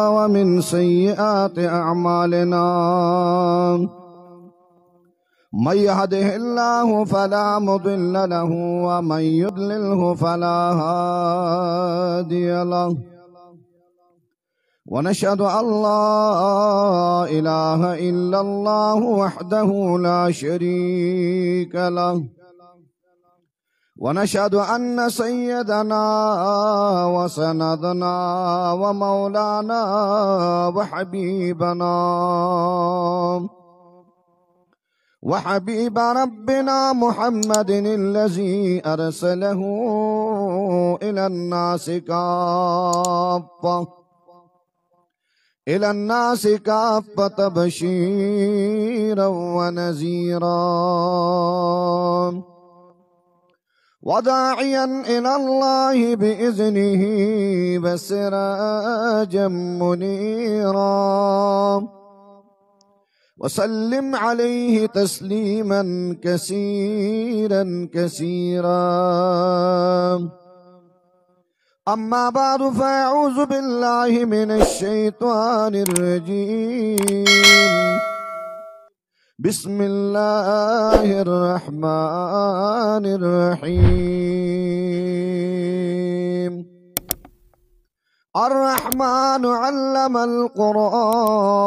ومن سيئات أعمالنا من يهده الله فلا مضل له ومن يضلله فلا هادي له ونشهد أن لا إله إلا الله وحده لا شريك له ونشهد أن سيدنا وسندنا ومولانا وحبيب ربنا محمد الذي أرسله إلى الناس كافة بشيرا ونذيرا وداعيا إلى الله بإذنه وسراجا منيرا وسلم عليه تسليما كثيرا كثيرا. أما بعد، فأعوذ بالله من الشيطان الرجيم. بسم الله الرحمن الرحيم. الرحمن علم القرآن،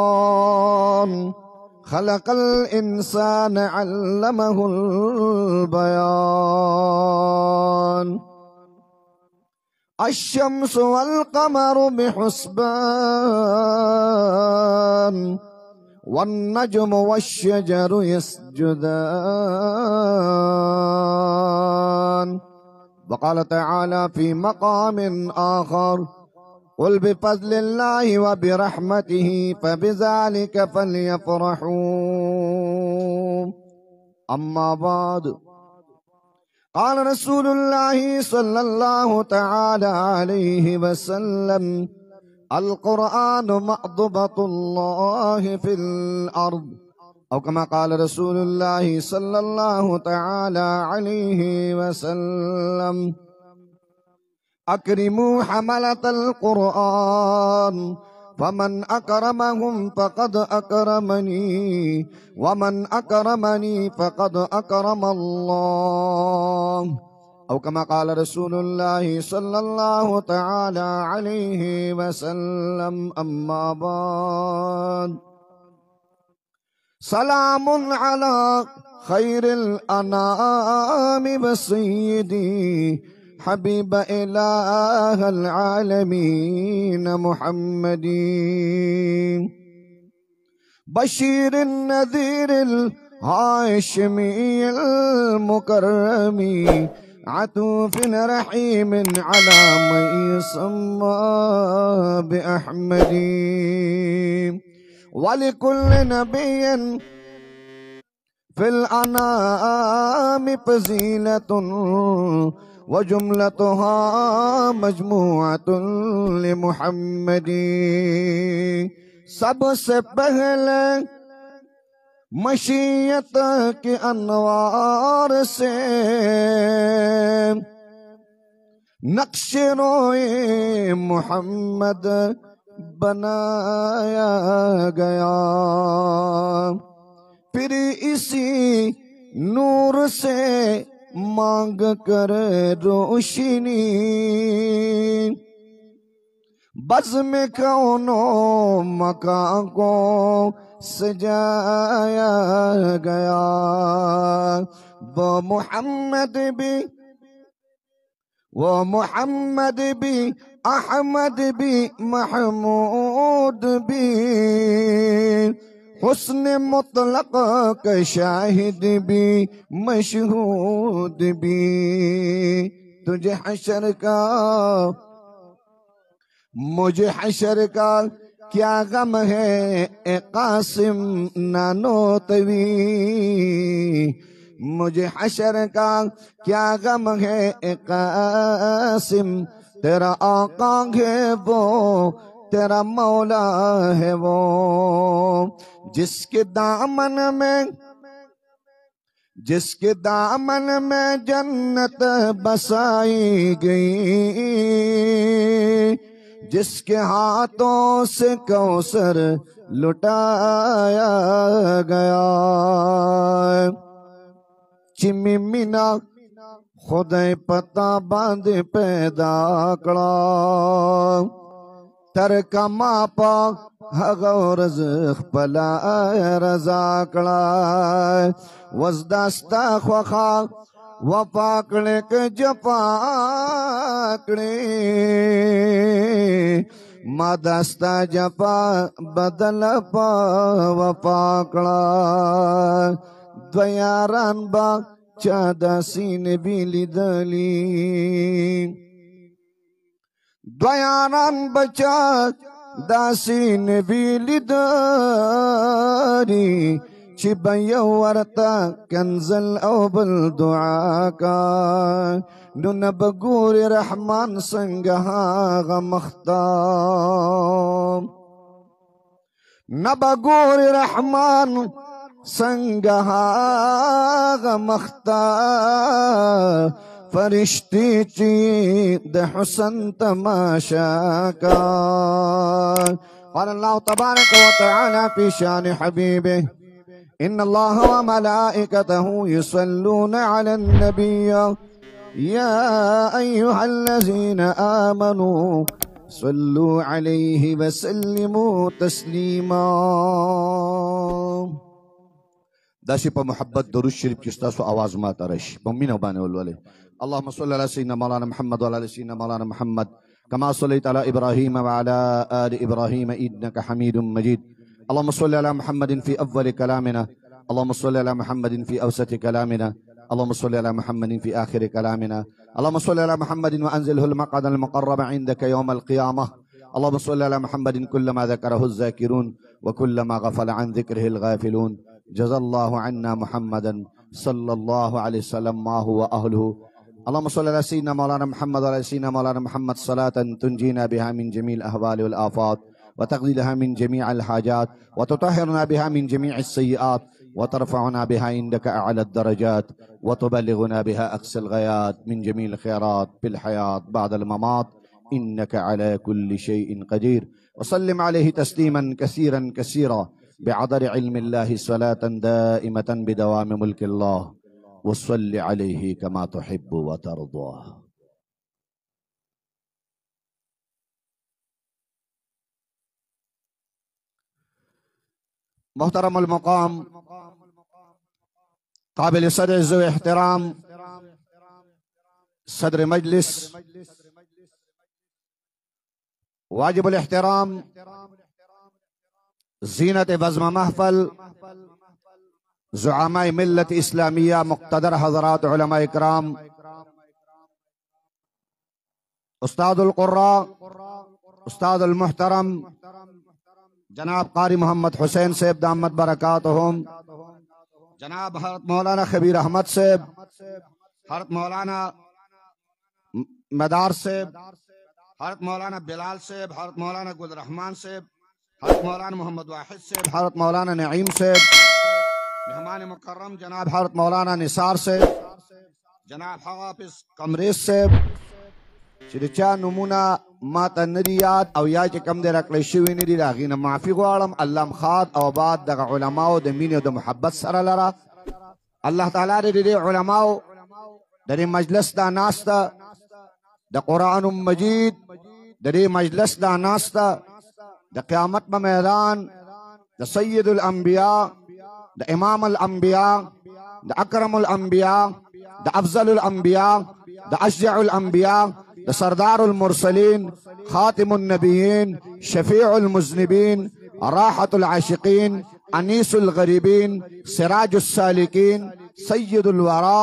خلق الإنسان علمه البيان. الشمس والقمر بحسبان، والنجم والشجر يسجدان. وقال تعالى في مقام آخر: قل بفضل الله وبرحمته فبذلك فليفرحوا. أما بعد، قال رسول الله صلى الله تعالى عليه وسلم: القرآن مأضبة الله في الأرض، أو كما قال رسول الله صلى الله تعالى عليه وسلم: أكرموا حملة القرآن، فمن أكرمهم فقد أكرمني، ومن أكرمني فقد أكرم الله، أو كما قال رسول الله صلى الله تعالى عليه وسلم. أما بعد، سلام على خير الأنام وسيدي حبيب إله العالمين محمد، بشير النذير الهاشمي المكرم، عطوف رحيم على من يسمى بأحمد. ولكل نبي في الأنام فضيلة، وجملتها مجموعة لمحمد. सबसे पहले मशीयत के अनवार से नक्श रोए मोहम्मद बनाया गया, फिर इसी नूर से मांग कर रोशनी बज़्म कौनो मकान को सजाया गया। वो मोहम्मद भी अहमद भी महमूद भी, हुस्न मुतलक का शाहिद भी मशहूद भी। तुझे हशर का मुझे हशर का क्या गम है ए कासिम नानोतवी, मुझे हशर का क्या गम है ए कासिम, तेरा आका है वो, तेरा मौला है वो, जिसके दामन में जन्नत बसाई गई, जिसके हाथों से कौसर लुटाया गया। चिमी मीना खुदे पता बांध पैदा कड़ा, तर कमा पा हगौरज पला रजा कड़ा। वजदास्ता ख्वखा वफा कड़े के जफा कड़े, मादास्ता जफा बदल पा वफा कड़ा। द्वयारान बा चादा सीन भी लिदली, द्वयारान बचा दासीन भी लिदरी। چې به یو ورته کنزل او بل دعا کا، نو نه به ګوري رحمان څنګه هغه مخته، نه به ګوري رحمان څنګه هغه مخته. فرشتي چې د حسن تماشا کا. قال الله تبارك وتعالى في شان حبيبه: إن الله وملائكته يصلون على النبي يا أيها الذين آمنوا صلوا عليه وسلموا تسليما. داسې په محبت درود شریف کې ستاسو اواز ماته راشي، په مینه باندې ولولئ. اللهم صل على سيدنا مولانا محمد وعلى آل سيدنا مولانا محمد كما صليت على إبراهيم وعلى آل إبراهيم إنك حميد مجيد. اللهم صل على محمد في أول كلامنا، اللهم صل على محمد في أوسط كلامنا، اللهم صل على محمد في آخر كلامنا، اللهم صل على محمد وأنزله المقعد المقرب عندك يوم القيامة. اللهم صل على محمد كلما ذكره الذاكرون وكلما غفل عن ذكره الغافلون. جزا الله عنا محمدا صلى الله عليه وسلم ما هو أهله. اللهم صل على سيدنا مولانا محمد وعلى سيدنا مولانا محمد صلاة تنجينا بها من جميع الأهوال والآفات، وتقضي لها من جميع الحاجات، وتطهرنا بها من جميع السيئات، وترفعنا بها عندك أعلى الدرجات، وتبلغنا بها أقصى الغايات من جميع الخيرات في الحياة بعد الممات، إنك على كل شيء قدير. وسلم عليه تسليما كثيرا كثيرا بعدد علم الله صلاة دائمة بدوام ملك الله، وصل عليه كما تحب وترضى. محترم المقام، قابل صدر ذو احترام، صدر مجلس، واجب الاحترام، زینت بزم محفل، زعماء ملت اسلامیہ، مقتدر حضرات علماء اکرام، استاد القراء، استاد المحترم جناب قاری محمد حسین صاحب دامت برکاتہم، جناب حضرت مولانا خبیر احمد صاحب، حضرت مولانا مدار صاحب، حضرت مولانا بلال صاحب، حضرت مولانا گل رحمان صاحب، حضرت مولانا محمد واحد صاحب، حضرت مولانا نعیم صاحب، مہمان مکرم جناب حضرت مولانا نثار صاحب، جناب حافظ کمریز صاحب، چې د چا نومونه ماته نه دي یاد او یا چې کم دی راکړی شوي نه دي، د هغې نه معافي غواړم. الله م ښاد او آباد دغه علماو د مینې او د محبت سره لره. الله تعالی دې د دې علماو د دې مجلس دا ناسته د قرآن مجید د دې مجلس دا ناسته د قیامت په میدان د سید الانبیاء، د امام الانبیاء، د اکرم الانبیاء، د افضل الانبیاء، د اشجع الانبیاء، د سردار المرسلین، خاتم النبیین، شفیع المذنبین، راحة العاشقین، انیس الغریبین، سراج السالکین، سید الورا،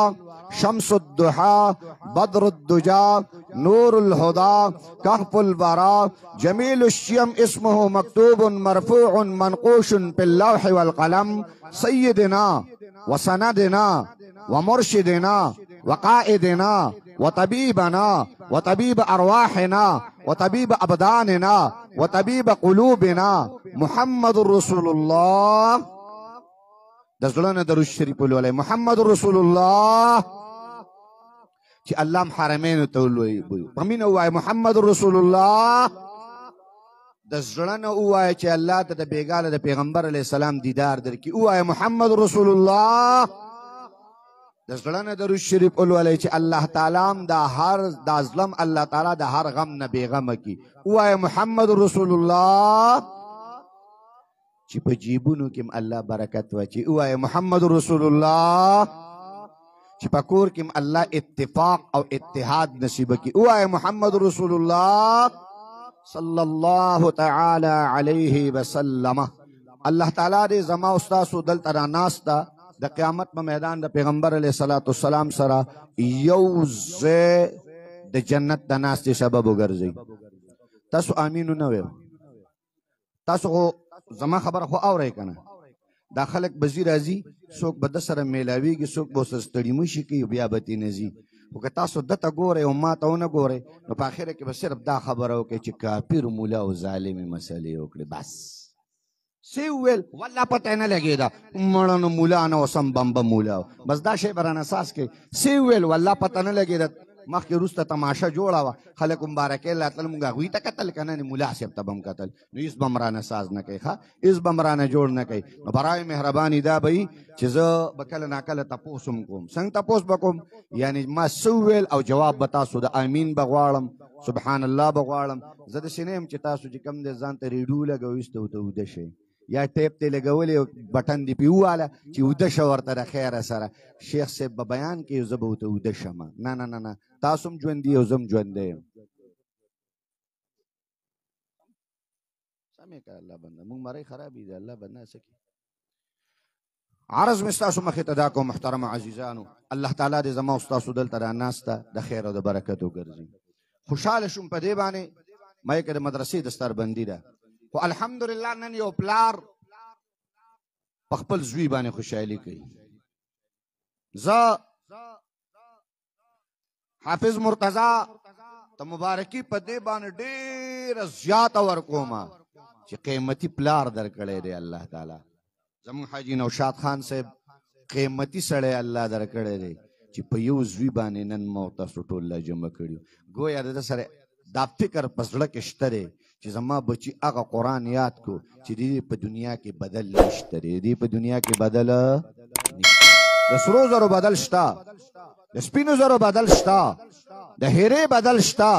شمس الضحى، بدر الدجى، نور الهدى، كهف البراء، جميل الشيم، اسمه مكتوب مرفوع منقوش في اللوح والقلم، سيدنا وسندنا ومرشدنا وقائدنا وطبيبنا وطبيب أرواحنا وطبيب أبداننا وطبيب قلوبنا، محمد رسول الله. د زړه درود شریف ولولئ. محمد رسول الله چې الله حرمینو ته ولوي، په مینه ووایه محمد رسول الله. د زړه نه ووایه چې الله ته د بېګاله د پیغمبر علیه السلام دیدار درکړي. ووایه محمد رسول الله. د زړه نه درود شریف ولولئ چې الله تعالی هم دا هر دا ظلم الله تعالی د هر غم نه بېغمه کړي. ووایه محمد رسول الله چې په جیبونو کې هم الله برکت واچي. ووایه محمد رسول الله چې په کور کې هم الله اتفاق او اتحاد نصیب کړي. ووایه محمد رسول الله صلی الله تعالی علیه وسلم. الله تعالی دې زما او ستاسو دلته را ناسته د قیامت په میدان د پیغمبر علیه الصلاة والسلام سره یو ځای د جنت د ناستې سبب وګرځي. تاسو امین نه ویو، تاسو خو زما خبره خو اورئ که نه؟ دا خلک به ځي راځي، څوک به ده سره میلاویږي، څوک به ورسره ستړي مشي کوي، بیا به ترې نه ځي. خو که تاسو ده ته ګورئ او ما ته ونه ګورئ نو په اخره کې به صرف دا خبره وکړئ چې کافر مولا او ظالمې مسلې وکړې. بس څه یې وویل؟ والله پته یې نه لګېده، مړه نو مولا نه وسم بمبه مولا. بس دا شی به رانه ساز کوي. څه یې وویل؟ والله پته نه لګېده. مخکې وروسته تماشه جوړه وه، خلک مبارکۍ راتلل، موږ هغوی ته کتل که نه ملا صاحب ته به هم کتل. نو هېڅ به هم رانه ساز نه کوي، ښه هېڅ به هم رانه جوړ نه کوي. نو برای مهرباني دا به وي چې زه به کله ناکله تپوس هم کوم. څنګه تپوس به کوم؟ یعنې ما څه وویل او جواب به تاسو د امین به غواړم، سبحان الله به غواړم. زه داسې نه یم چې تاسو چې کوم دی ځان ته ریډیو لګوئ ورته ویده شئ، یا ټیپ ته لګولې او بټن دې پې وواله چې ویده شه ورته د خیره سره. شیخ صاحب به بیان کوي، زه به ورته ویده شم. نه نه نه نه، تاسو هم ژوندي او زه هم ژوندی یم. سمې کړه الله بنده، موږ مرۍ خرابې دي، الله بنده څه کوي؟ عرض مې ستاسو مخې ته دا کوم محترمو عزیزانو، الله تعالی دې زما او ستاسو دلته را ناسته د خیر او د برکت وګرځي. خوشحاله شوم په دې باندې، ما یې که د مدرسې دستاربندي ده، خو الحمدلله نن یو پلار په خپل زوی باندې خوشحالي کوي. زه حافظ مرتضی ته مبارکي په دې باندې ډېره زیاته ورکومه چې قیمتي پلار درکړی دی الله تعالی. زموږ حاجي نوشاد خان صاحب قیمتي سړی الله درکړی دی چې په یو زوی باندې نن ما او تاسو ټول لا جمع کړي. ګویا د ده سره دا فکر په زړه کې شته دی چې زما بچي هغه قرآن یاد کو چې دې په دنیا کې بدل نشته دی، دې په دنیا کې بدل نشته. د سرو زرو بدل شته، د سپینو زرو بدل شته، د هیرې بدل شته،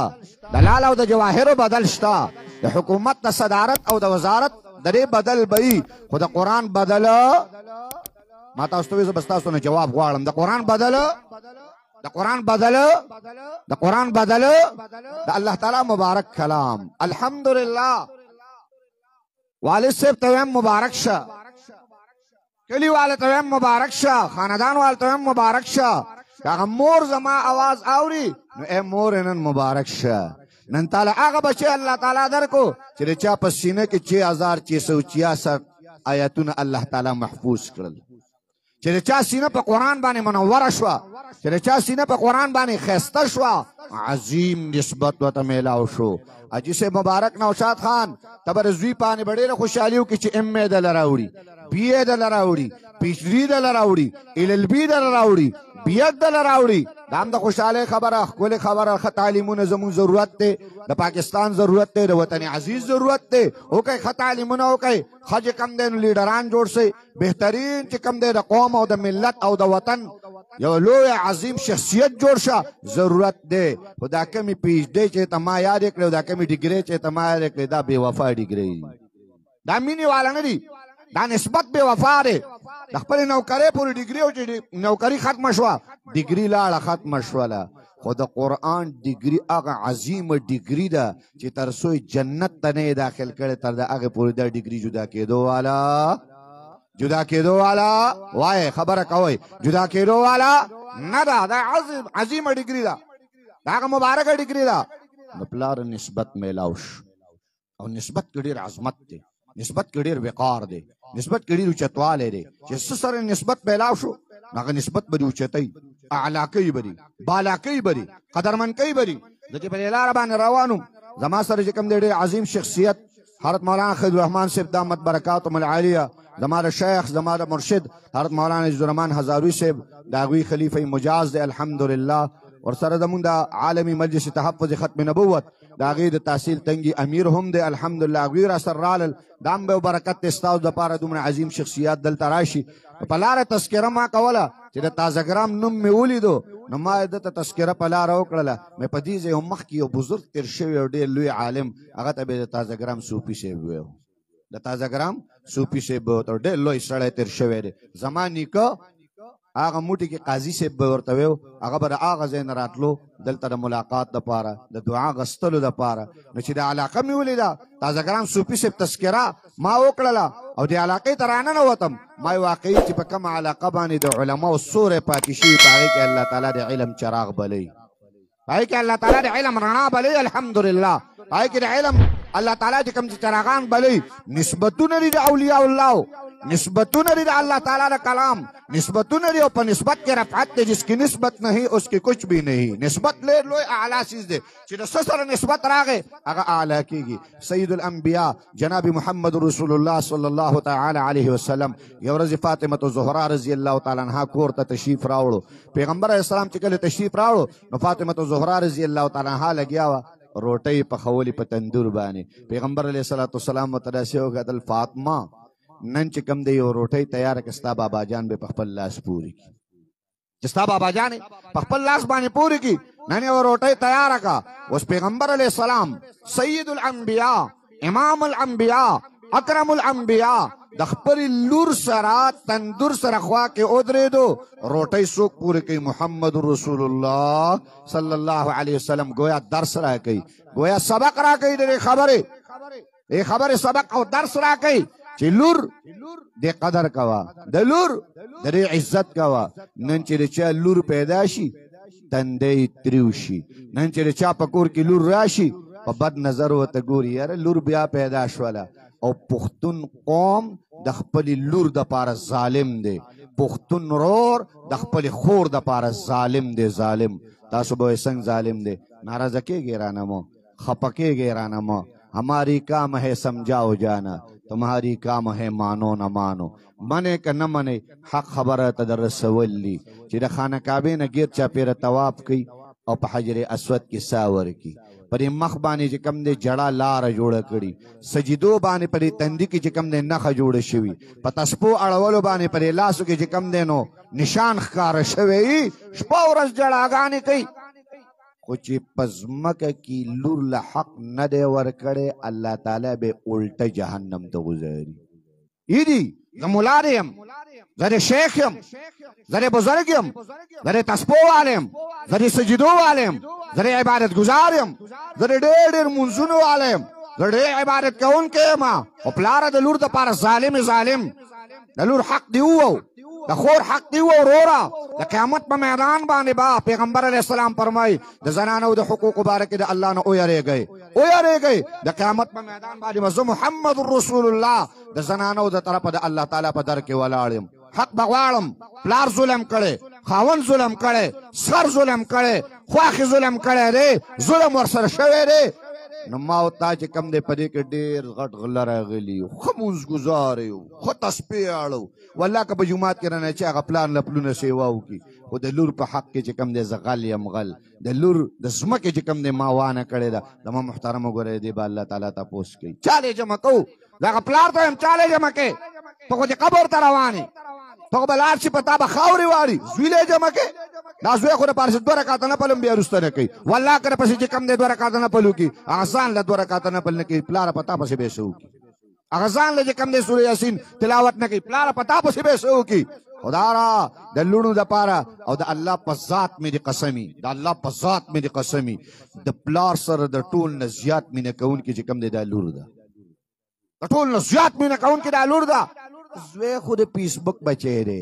د لال او د جواهرو بدل شته، د حکومت د صدارت او د وزارت د دې بدل به وي، خو د قرآن بدل ما تاسو ته وویل، زه به ستاسو نه جواب غواړم. د قرآن بدل، د قرآن بدل، د قرآن بدل د الله تعالی مبارک کلام. الحمدلله والد صاحب ته وایم مبارک شه، کلی والا ته وایم مبارک شه، خاندان والا ته وایم مبارک شه. که هغه مور زما اواز اوري نو ای مور نن مبارک شه. نن تعالی هغه بچی الله تعالی درکو چې د چا په سینه کې 6666 آیتونه الله تعالی محفوظ کړل، چې د چا سینه په قرآن باندې منوره شوه، چې د چا سینه په قرآن باندې ښایسته شوه، عظیم نسبت ورته میلاو شو. حاجي صاحب مبارک نوشاد خان ته به د زوی باندې به ډېره خوشحالي وکړي چې ام ای دله راوړي، بي ای دله راوړي، پي ایچ ډي دله راوړي، ایل ایل بي دله راوړي، بي ایډ دله راوړي. دا هم د خوشحالۍ خبره، ښکلې خبره. ښه تعلیمونه زموږ ضرورت دی، د پاکستان ضرورت دی، د وطن عزیز ضرورت دی. وکړئ ښه تعلیمونه وکړئ، ښه چې کوم دی نو لیډران جوړ شئ، بهترین چې کوم دی د قوم او د ملت او د وطن یو لوی عظیم شخصیت جوړ شه، ضرورت دی. خو دا کمې پي ایچ ډي چې ته ما یادې کړې او دا کمې ډیګرۍ چې ته ما یادې کړې، دا بې وفا ډیګرۍ دي، دا مینې والا نه دي، دا نسبت بې وفا دی. د خپلې نوکرۍ پورې ډیګري او چې نوکري ختمه شوه، ډیګري لاړه ختمه شوله. خو د قرآن ډیګري هغه عظیمه ډیګري ده چې تر څو یې جنت ته نه یې داخل کړی، تر د هغې پورې دا ډیګري جدا کېدو والا، جدا کېدو والا وایې، خبره کوئ، جدا کېدو والا نه ده. دا عظیمه ډیګري ده، دا هغه مبارکه ډیګري ده. د پلار نسبت میلاو شو، او نسبت کې ډېر عظمت دی، نسبت کې ډېر وقار دی، نسبت کې ډېر اوچتوالی دی. چې څه سره نسبت میلاو شو، هغه نسبت به دې اوچتوي، اعلا کوي به دې، بالا کوي به دې، قدرمن کوي به دې. زه چې په دې لاره باندې روان وم، زما سره چې کوم دی ډېر عظیم شخصیت حضرت مولانا خلیل الرحمن صاحب دامت برکاتهم العالیه، زما د شیخ، زما د مرشد حضرت مولانا عزیز الرحمن هزاروي صاحب، د هغوی خلیفه مجاز دی الحمدلله. ورسره زموږ د عالمي مجلس تحفظ ختم نبوت د هغې د تحصیل تنګي امیر هم دی، الحمدلله. هغوی را سره رالل، دا هم به برکت دی ستاسو دپاره دومره عظیم شخصیات دلته راشي. په لاره تذکره ما کوله چې د تازه ګرام نوم مې ولیدو، نو ما ده ته تذکره په لاره وکړله. مې په دې ځای هم مخکې یو بزرګ تېر شوی او ډېر لوی عالم، هغه ته به د تازه ګرام صوفي صاحب ویو، د تازه ګرام صوفي صاحب به ورته، ډېر لوی سړی تېر شوی دی. زما نیکه هغه موټي کې قاضي صاحب به ورته ویو، هغه به د هغه ځای نه راتلو دلته د ملاقات دپاره، د دعا غستلو دپاره. نو چې د علاقه مې ولیده، تازه ګرام صوفي صاحب تذکره ما وکړله او د علاقې ته راننوتم، ما واقعي چې په کومه علاقه باندې د علماو سوری پاتې شوي، په هغې کې الله تعالی د علم چراغ بلوي، په هغې کې الله تعالی د علم رڼا بلوي، الحمدلله. په هغې کې د علم الله تعالی چې کوم چې چراغان بلوي، نسبتونه دي د اولیاء الله، نسبتونه دي د الله تعالی د کلام، نسبتونه دي، او په نسبت کې رفعت دی، جس کی نسبت نہیں اس کی کچھ بھی نہیں. نسبت ډېر لوی اعلی څیز دی، چې د څه سره نسبت راغی هغه اعلی کیږي. سید الانبیاء جناب محمد رسول الله صلی الله تعالی علیه وسلم یو ورځ فاطمه الزهرا رضی الله تعالی عنها کور ته تشریف راوړو. پیغمبر علیه السلام چې کله تشریف راوړو، نو فاطمه الزهرا رضی الله تعالی عنها لګیا وه روټۍ پخولې په تندور باندې. پیغمبر علیه الصلاة والسلام ورته داسې وکتل، فاطمه نن چې کوم دی یو روټۍ تیاره که ستا بابا جان به په خپل لاس پورې کړي، چې ستا بابا جان په خپل لاس باندې پورې کړي، نن یو روټۍ تیاره که. اوس پیغمبر علیه السلام سید الانبیاء، امام الانبیاء، اکرم الانبیاء د خپل لور سره تندور سره خوا کې ودرېدو، روټۍ څوک پورې کوي؟ محمد رسول الله صلی الله علیه وسلم. ګویا درس را کوي، ګویا سبق را کوي، د دې خبرې، دې خبرې سبق او درس را کوي چې لور دې قدر کوه، د لور د دې عزت کوه. نن چې د چا لور پیدا شي تندی یې تریو شي، نن چې د چا په کور کې لور راشي په بد نظر ورته ګوري، یاره لور بیا پیدا شوله. او پښتون قوم د خپلې لور دپاره ظالم دی، پښتون رور د خپلې خور دپاره ظالم دی، ظالم. تاسو به څنګه ظالم دی؟ ناراضه کېږئ رانه مو، خفه کېږئ رانه مو. ہماری کام ہے سمجھاؤ جانا، تمہاری کام ہے مانو نہ مانو. منې که نه منې حق خبره ته در رسول دي چې د خانه کعبې نه ګیر چاپېره طواف کوي او په حجر اسود کې ساه ورکړي، په دې مخ باندې چې کوم دی جړه لاره جوړه کړي، سجدو باندې په دې تندي کې چې کوم دی نښه جوړه شوي، په تسپو اړولو باندې په دې لاسو کې چې کوم دی نو نشان ښکاره شوی، شپه ورځ جړاګانې کوي. خو چې په ځمکه کې لور له حق نه دی ورکړی، الله تعالی به الټه جهنم ته غوځاري. ایدي زه ملا دی یم، زه د شیخ یم، زه د بزرګ یم، زه د تسپو والا یم، زه د سجدو والا یم، زه د عبادت ګزار یم، زه د ډېر ډېر مونځونو والا یم، زه ډېر عبادت کوونکی یم، خو پلاره د لور دپاره ظالم، ظالم. د لور حق دی وو، د خور حق دی وو. وروره د قیامت په میدان باندې با پیغمبر علیه السلام فرمایي د زنانو د حقوقو باره کې د الله نه ویرېږئ، ویرېږئ. د قیامت په میدان باندې به زه محمد رسول الله د زنانو د طرفه د الله تعالی په در کې ولاړ یم، حق به غواړم. پلار ظلم کړی، خاوند ظلم کړی، سر ظلم کړی، خواښې ظلم کړی دی، ظلم ورسره شوی دی. نو ما او تا چې کم دی په دې کې ډېر غټ غله راغلي یو، ښه مونځګزار یو، ښه تسپې اړو، والله که په جومات کې رانه چې هغه پلان له پلونه سیوا وکړي، خو د لور په حق کې چې کم دی زه غل یم، غل. د لور د ځمکې چې کم دی ما وانه کړې ده. زما محترم وګورئ، دې به الله تعالی تپوس کوي. چا له جمع کوو؟ دغه پلار ته وایم چا له جمع کوې؟ ته خو دې قبر ته روان یې، ته خو به لاړ شي په تا به خاورې واړي، زوی له جمع کوې؟ دا زوی خو د پارسې دوه رکعته نفل هم بیا وروسته نه کوي، والله که پسې چې کم دی دوه رکعته نفل وکړي، هغه ځان له دوه رکعته نفل نه کوي، پلاره په تا پسې به یې څه وکړي؟ هغه ځان له چې کم دی سورې یاسین تلاوت نه کوي، پلاره په تا پسې به یې څه وکړي؟ خدارا د لوڼو دپاره او د الله په ذات مې دې قسمي، د الله په ذات مې دې قسمي، د پلار سره د ټول نه زیات مینه کوونکې چې کم دی دا لور ده، د ټول نه زیات مینه کوونکې دا لور ده. زوی خو د فیسبوک بچی دی،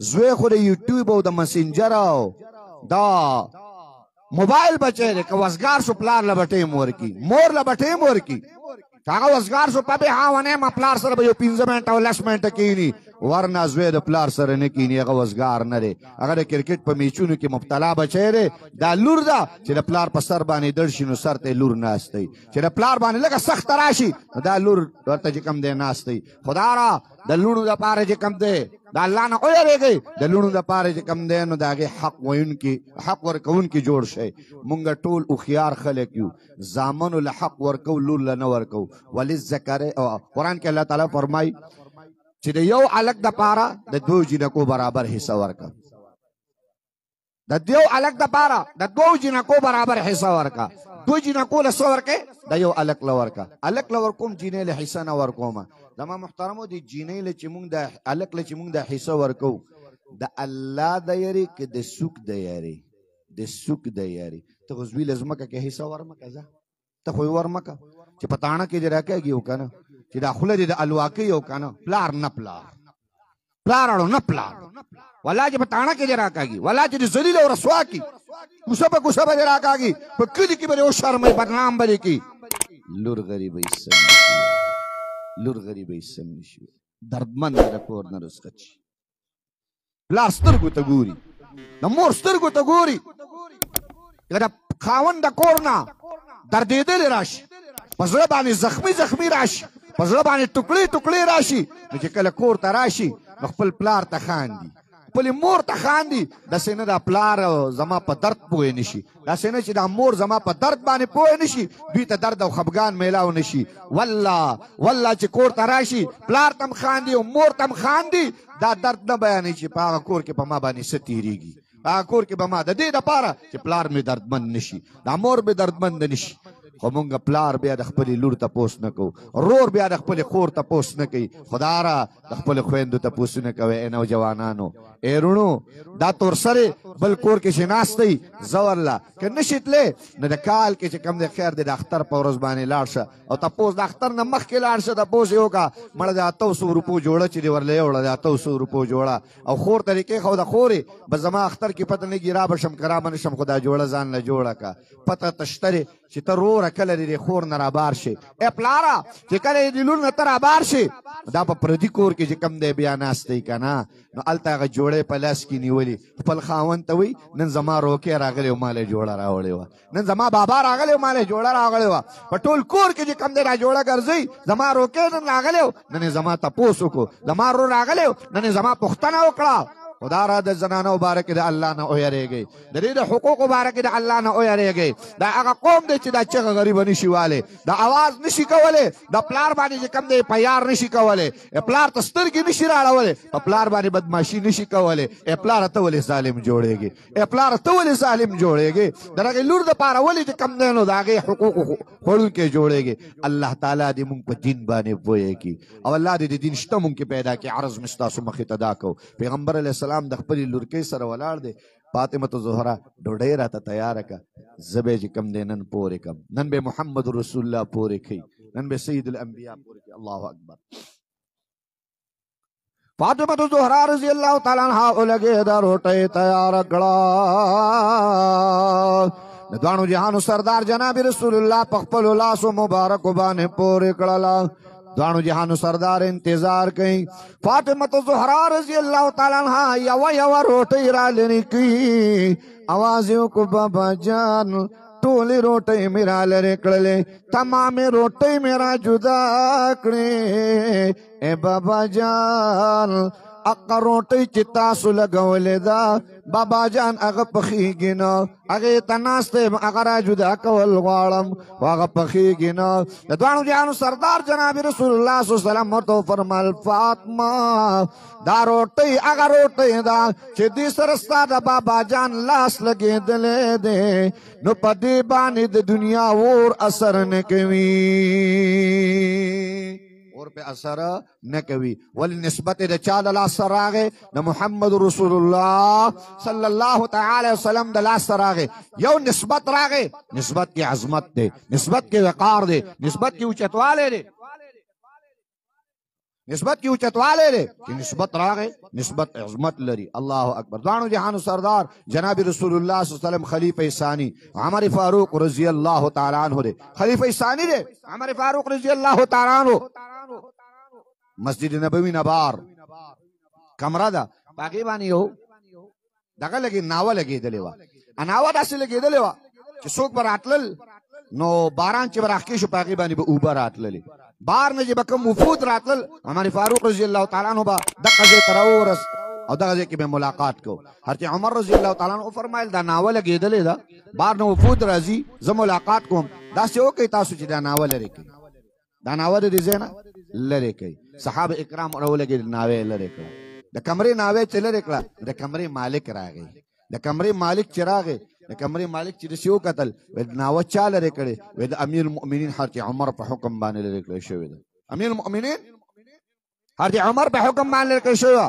زوی خو د یوټیوب او د مسنجر او دا موبایل بچی دی. که وزګار شو پلار له به ټایم ورکړي، مور له به ټایم ورکړي، که هغه وزګار شو په به ونه ما پلار سره به یو 5 منټه او 10 منټه کینی، ورنه زوی د پلار سره نه کینی، هغه وزګار نه دی، هغه د کرکټ په میچونو کې مبتلا بچی دی. دا لور ده چې د پلار په سر باندې دړ شي نو سر ته لور ناست دی، چې د پلار باندې لږه سخته راشي نو دا لور ورته چې کوم دی ناست دی. خدارا د لوڼو دپاره چې کوم دی د الله نه ویرېږئ. د لوڼو دپاره چې کوم دی نو د هغې حق ویونکي، حق ورکوونکي جوړ شئ. مونږ ټول هوښیار خلک یو، زامنو له حق ورکو، لور له نه ورکو. وللذکر، قرآن کې الله تعالی فرمایي چې د یو هلک دپاره د دوو جینکو برابر حصه ورکړه. د یو هلک دپاره د دوو جینکو برابر حصه ورکړه. دوو جینکو له څه ورکړې؟ د یو هلک له ورکړه. هلک له ورکوم، جینۍ له حصه نه ورکومه. زما محترمو، د جینۍ له چې مونږ د هلک له چې مونږ د حصه ورکو، د الله د یاري که د سوک د یاري؟ د سوک د یاري. ته خو زوی له ځمکه کې حصه ورمکه، ځه ته خو یې ورمکه چې په تاڼه کې دې راکاږي او که نه، چې دا خوله دې د الواکۍ او که نه. پلار نه پلار، پلار اړو نه پلار، والله چې په تاڼه کې دې راکاږي، والله چې دې ذلیل او رسوا کړي، کوڅه په کوڅه به دې راکاږي، په کلي کې به دې وشرموي، بدنام به دې کړي. لور غریبۍ سم نشي، لور غریبۍ سم نشي، دردمن د کور نه رخصت شي. پلار سترګو ته ګوري، د مور سترګو ته ګوري، د خاوند د کور نه دردېدلې راشي، په زړه باندې زخمي زخمي راشي، په زړه باندې ټوکړې ټوکړې راشي. نو چې کله کور ته راشي نو خپل پلار ته خاندي، خپلې مور ته خاندي. داسې نه دا پلار زما په درد پوه نه شي، داسې نه چې دا مور زما په درد باندې پوه نه شي، دوی ته درد او خفګان میلاو نه شي. والله والله چې کور ته راشي پلار ته هم خاندي او مور ته هم خاندي، دا درد نه بیانوي چې په هغه کور کې په ما باندې څه تېرېږي، په هغه کور کې به ما د دې دپاره چې پلار مې دردمن نه شي، دا مور مې دردمند نه شي. خو مونږ پلار بیا د خپلې لور تپوس نه کوو، رور بیا د خپلې خور تپوس نه کوي، خدارا د خپلې خویندو تپوسونه کوي. ای نوجوانانو، ای روڼو، دا تورسرې بل کور کې چې ناست دی، ځه ورله که نه شي تللی نو د کال کې چې کوم دی خیر دی د اختر په ورځ باندې لاړ شه، او تپوس د اختر نه مخکې لاړ شه، تپوس یې وکړه مړه د 800 روپو جوړه چې دې ورله یوړه، د 800 روپو جوړه، او خور ته دې کېښوده، خورې به زما اختر کې پته نه لګي، را به شم که را به نه شم، خو دا جوړه ځان له جوړه کړه. پته ته شته دی چې ته روره کله دې خور نه رابار شې، ای پلاره چې کله دې لور نه ته رابار شې، دا په پردي کور کې چې کوم دی بیا ناست دی که نه، نو هلته هغه جوړې په لاس کې نیولي، خپل خاوند ته وایي نن زما روکې راغلی او ما له جوړه راوړې وه، نن زما بابا راغلی او ما له جوړه راغلی وه. په ټول کور کې چې کوم دی دا جوړه ګرځي، زما روکې نن راغلی و، نن یې زما تپوس وکړو، زما ورور راغلی و، نن یې زما پوښتنه وکړه. خدا را د زنانو باره کې د الله نه ویرېږئ، د دې د حقوقو باره کې د الله نه ویرېږئ. دا هغه قوم دی چې دا چغه غریبه نشي والی، دا اواز نشي کولی، د پلار باندې چې کوم دی په یار نشي کولی، پلار ته سترګې نشي راړولی، په پلار باندې بدماشي نشي کولی. ای پلاره ته ولې ظالم جوړېږې؟ ای پلاره ته ولې ظالم جوړېږې؟ د هغې لور دپاره ولې چې کوم دی نو د هغې حقوقو خوړونکی جوړېږې؟ الله تعالی دې مونږ په دین باندې پوهه کړي، او الله دې د دین شته مونږ کې پیدا کړي. عرض مې ستاسو مخې ته دا کوو، پیغمبر علیه السلام د خپلې لورکۍ سره ولاړ دی، فاطمة زهرا ډوډۍ راته تیاره کړه، زه به چې کوم دی نن پورې کړم، نن به محمد رسول الله پورې کوي، نن به سید الانبیا پورې کوي. الله اکبر. فاطمة زهرا رضی الله تعالی عنها ولګې دا روټۍ تیاره کړه. د دواړو جهانو سردار جناب رسول الله په خپلو لاسو مبارکو باندې پورې کړله. دوانو جهانو سردار انتظار کوي. فاطمة زهرا رضی الله تعالی عنها یوه یوه روټۍ را لرې کړي، اواز یې وکړو بابا جان ټولې روټۍ مې را لرې کړلې، تمامې روټۍ مې را جدا کړې. ای بابا جان اقا روټۍ چې تاسو لګولې ده بابا جان هغه پخېږي نه، هغې ته ناست یم، هغه را جدا کول غواړم خو هغه پخېږي نه. د دواړو جهانو سردار جناب رسول الله صلی الله علیه وسلم ورته وفرمایل فاطمه دا روټۍ هغه روټۍ ده چې دې سره ستا د بابا جان لاس لګېدلی دی، نو په دې باندې د دنیا اور اثر نه کوي، اور په اثر نه کوي. ولې نسبت د چا د لاس سره راغی؟ د محمد رسول الله صلی الله تعالی وسلم د لاس سره راغی. یو نسبت راغی، نسبت کې عظمت دی، نسبت کې وقار دی، نسبت کې اوچتوالی دی، نسبت کې اوچتوالی دی. چې نسبت راغی نسبت عظمت لري. الله اکبر. دواړو جهانو سردار جناب رسول الله صلی الله علیه وسلم خلیفہ ثانی عمر فاروق رضی الله تعالی عنہ دی، خلیفہ ثانی دی عمر فاروق رضی الله تعالی عنہ. مسجد نبوي نه بار کمره ده، په هغې باندې یو دغه لګې ناوه لګېدلې وه. ناوه داسې لګېدلې وه چې څوک به راتلل نو باران چې به راښکې شو په هغې باندې به اوبه راتللې. بار نه چې به کوم وفود راتلل، عمر فاروق رضی الله تعالی عنہ به دغه ځای ته راورس او دغه ځای کې به ملاقات کو. حضرت عمر رضی الله تعالی عنہ وفرمایل دا ناوه لګېدلې ده، بار نه وفود راځي، زه ملاقات کوم، داسې وکړئ تاسو چې دا ناوه لرې کړئ، دا ناوه د دې ځای نه لرې کړئ. صحابه اکرام راولګېدل، ناوه یې لرې کړه. د کمرې ناوه چې لرې کړه، د کمرې مالک راغی. د کمرې مالک چې راغی، د کمرې مالک چې داسې وکتل، وایي ناوه چا لرې کړې؟ وایي د امیر المؤمنین حضرت عمر په حکم باندې لرې کړی شوې ده. امیر المؤمنین حضرت عمر په حکم باندې لرې کړی شوې وه.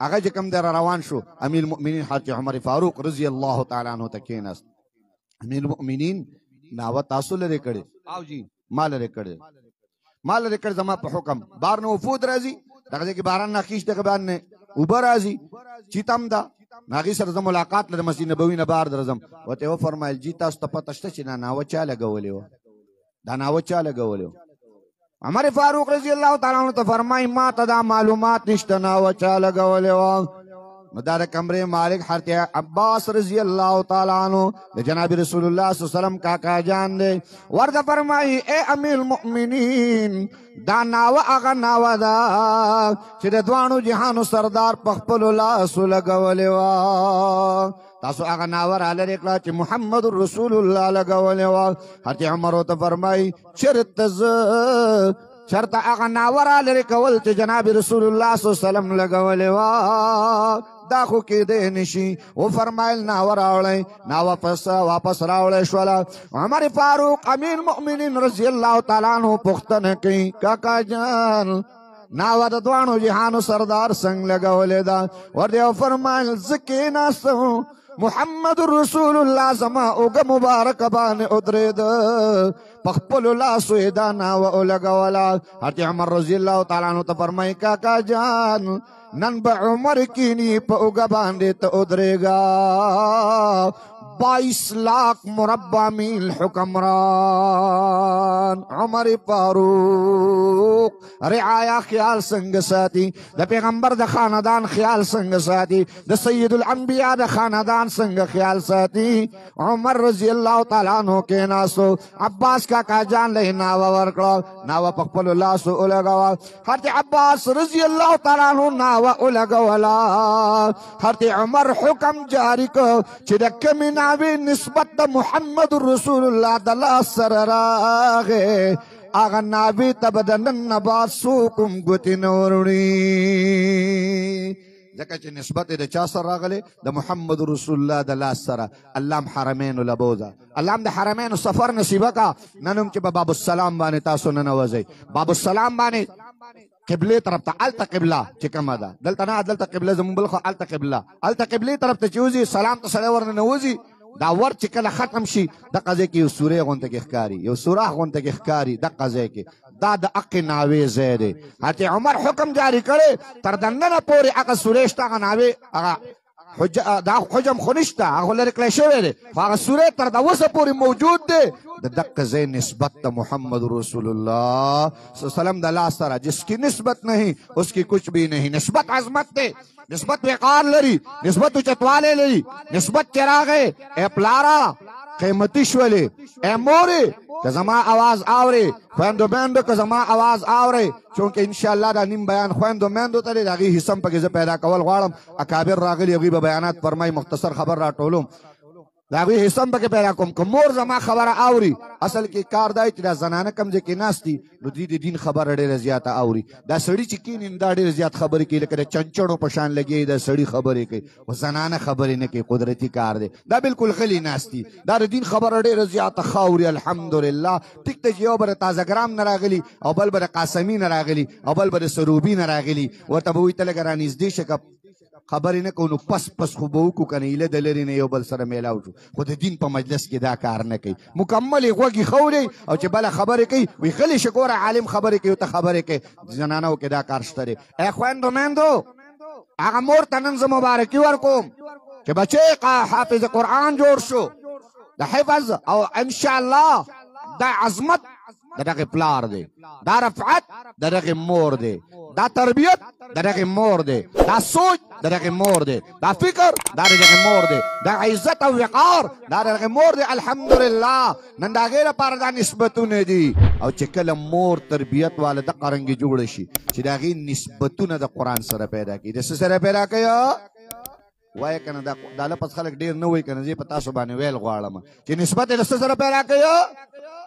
هغه چې کوم دی را روان شو، امیر المؤمنین حضرت عمر فاروق رضی الله تعالی عنہ ته کښېناست. امیر المؤمنین ناوه تاسو لرې کړې؟ او جی ما لرې کړې، ما لرې کړې زما په حکم. بار نه وفود راځي، دغه ځای کې باران ناخیش دغه باندې اوبه راځي، چیته هم ده، هغې سره زه ملاقات لرم، مسجد نبوي نه بهر درځم. ورته یې وفرمایل جی تاسو ته پته شته چې دا ناوه چا لګولې وه؟ دا ناوه چا لګولې وه؟ عمر فاروق رضی الله تعالی عنہ ته فرمایي ما ته دا معلومات نشته ناوه چا لګولې وه. نو دا د کمرې مالک حضرت عباس رضی الله تعالی عنہ د جناب رسول الله صلی الله علیه وسلم کاکا جان دی. ورته فرمایي ای امیر المؤمنین، دا ناوه هغه ناوه ده چې د دواړو جهانو سردار په خپلو لاسو لګولې وه. تاسو هغه ناوه را لرې کړه چې محمد رسول الله لګولې وه. حضرت عمر ورته فرمایي چېرته زه، چېرته هغه ناوه را لرې کول چې جناب رسول الله صلی الله علیه وسلم لګولې وه، دا خو کېدی نشي. وفرمایل ناوه راوړئ. ناوه واپس راوړی شوله. عمر فاروق امیر المؤمنین رضی الله تعالی عنہ پوښتنه کوي کاکا جان ناوه د دواړو جهانو سردار څنګه لګولې ده؟ ورته وفرمایل زه کښېناستم، محمد رسول الله زما اوږه مبارکه باندې ودرېده، په خپلو لاسو یې دا ناوه ولګوله. حضرت عمر رضی الله تعالی عنہ ته فرمایي کاکا جان نن به عمر کینی په اوږه باندې ته ودرېږه، 22 لاکھ مربع میل حکمران عمر فاروق. رعایا خیال څنګه ساتي، د پیغمبر د خاندان خیال څنګه ساتي، د سید الانبیاء د خاندان څنګه خیال ساتي. عمر رضی الله تعالی عنہ کېناستو، عباس کاکا جان له ناوه ورکړه، ناوه په خپلو لاسو ولګوه. حضرت عباس رضی الله تعالی عنہ ناوه ولګوله. حضرت عمر حکم جاری کړ چې د کومې ناوې نسبت د محمد رسول الله د لاس سره راغی، هغه ناوې ته به د نن نه بعد څوک هم ګوتې نه وروړي، ځکه چې نسبت یې د چا سره راغلی؟ د محمد رسول الله د لاس سره. الله هم حرمینو له بوځه، الله هم د حرمینو سفر نصیبه کا. نن هم چې په باب السلام باندې تاسو ننوځئ، باب السلام باندې قبلې طرف ته، هلته قبله چې کومه ده، دلته نه، دلته قبله زموږ بل خو هلته قبله، هلته قبلې طرف ته چې وځي، سلام ته سړی ورننوځي، دا ور چې کله ختم شي دقه ځای کې یو سوری غونته کې ښکاري، یو سوراخ غونته کې ښکاري، دقه ځای کې دا د حقې ناوې ځای دی. حضرت عمر حکم جاري کړی تر دننه پورې هغه سوری شته، هغه ناوې، هغه دا حجم خو نشته، هغه خو لرې کړی شوی دی، خو هغه سوری تر د اوسه پورې موجود دی. د دقه ځای نسبت د محمد رسول الله صلی الله علیه وسلم د لاس سره، جس کی نسبت نہیں اس کی کچھ بھی نہیں. نسبت عظمت دی، نسبت وقار لري، نسبت اوچتوالی لري، نسبت چې راغی ای پلاره قیمتي شولې، ای مورې که زما اواز اورې، خویندو میندو که زما اواز اورې، چونکه انشاءالله دا نیم بیان خویندو میندو ته دی، د هغې حصه هم پکې زه پیدا کول غواړم. اکابر راغلي، هغوی به بیانات فرمایي، مختصر خبر راټولوم، د هغوی حصه هم پکې پیدا کوم. که مور زما خبره اوري، اصل کې کار دی چې دا زنانه کوم ځای کې ناست دي نو دوی د دین خبره ډېره زیاته اوري، دا سړي چې کښېني نو دا ډېر زیات خبرې کوي، لکه د چنچڼو په شان لګېږي، دا سړي خبرې کوي، خو زنانه خبرې نه کوي. قدرتي کار دی، دا بالکل غلي ناست دي، دا د دین خبره ډېره زیاته ښه اوري. الحمدلله ټیک دی چې یو به د تازه ګرام نه راغلي، او بل به د قاسمي نه راغلي، او بل به د سروبي نه راغلي، ورته به وایي ته لږه رانږدې شه، که خبرې نه کوو نو پس پس خو به وکړو که نه، ایله د لرې نه یو بل سره میلاو شو. خو د دین په مجلس کې دا کار نه کوي، مکمل یې غوږ ښولی او چې بله خبرې کوي وایي غلی شه ګوره عالم خبرې کوي، ته خبرې کوې. زنانو کې دا کار شته دی. ای خویندو میندو، هغه مور ته نن زه مبارکي ورکوم چې بچی حافظ قرآن جوړ شو، د حفظ او انشاءالله دا عظمت د دغې پلار دی، دا رفعت د دغې مور دی، دا تربیت د دغې مور دی، دا سوچ د دغې مور دی، دا فکر دا د دغې مور دی، دا عزت او وقار دا د دغې مور دی. الحمدلله نن د هغې لپاره دا نسبتونه دي. او چې کله مور تربیت واله دقه رنګې جوړه شي چې د هغې نسبتونه د قرآن سره پیدا کړي، د څه سره پیدا کوي؟ وایه که نه، دا لفظ خلک ډېر نه وایي که نه، زه په تاسو باندې ویل غواړم چې نسبت یې د څه سره پیدا کوي؟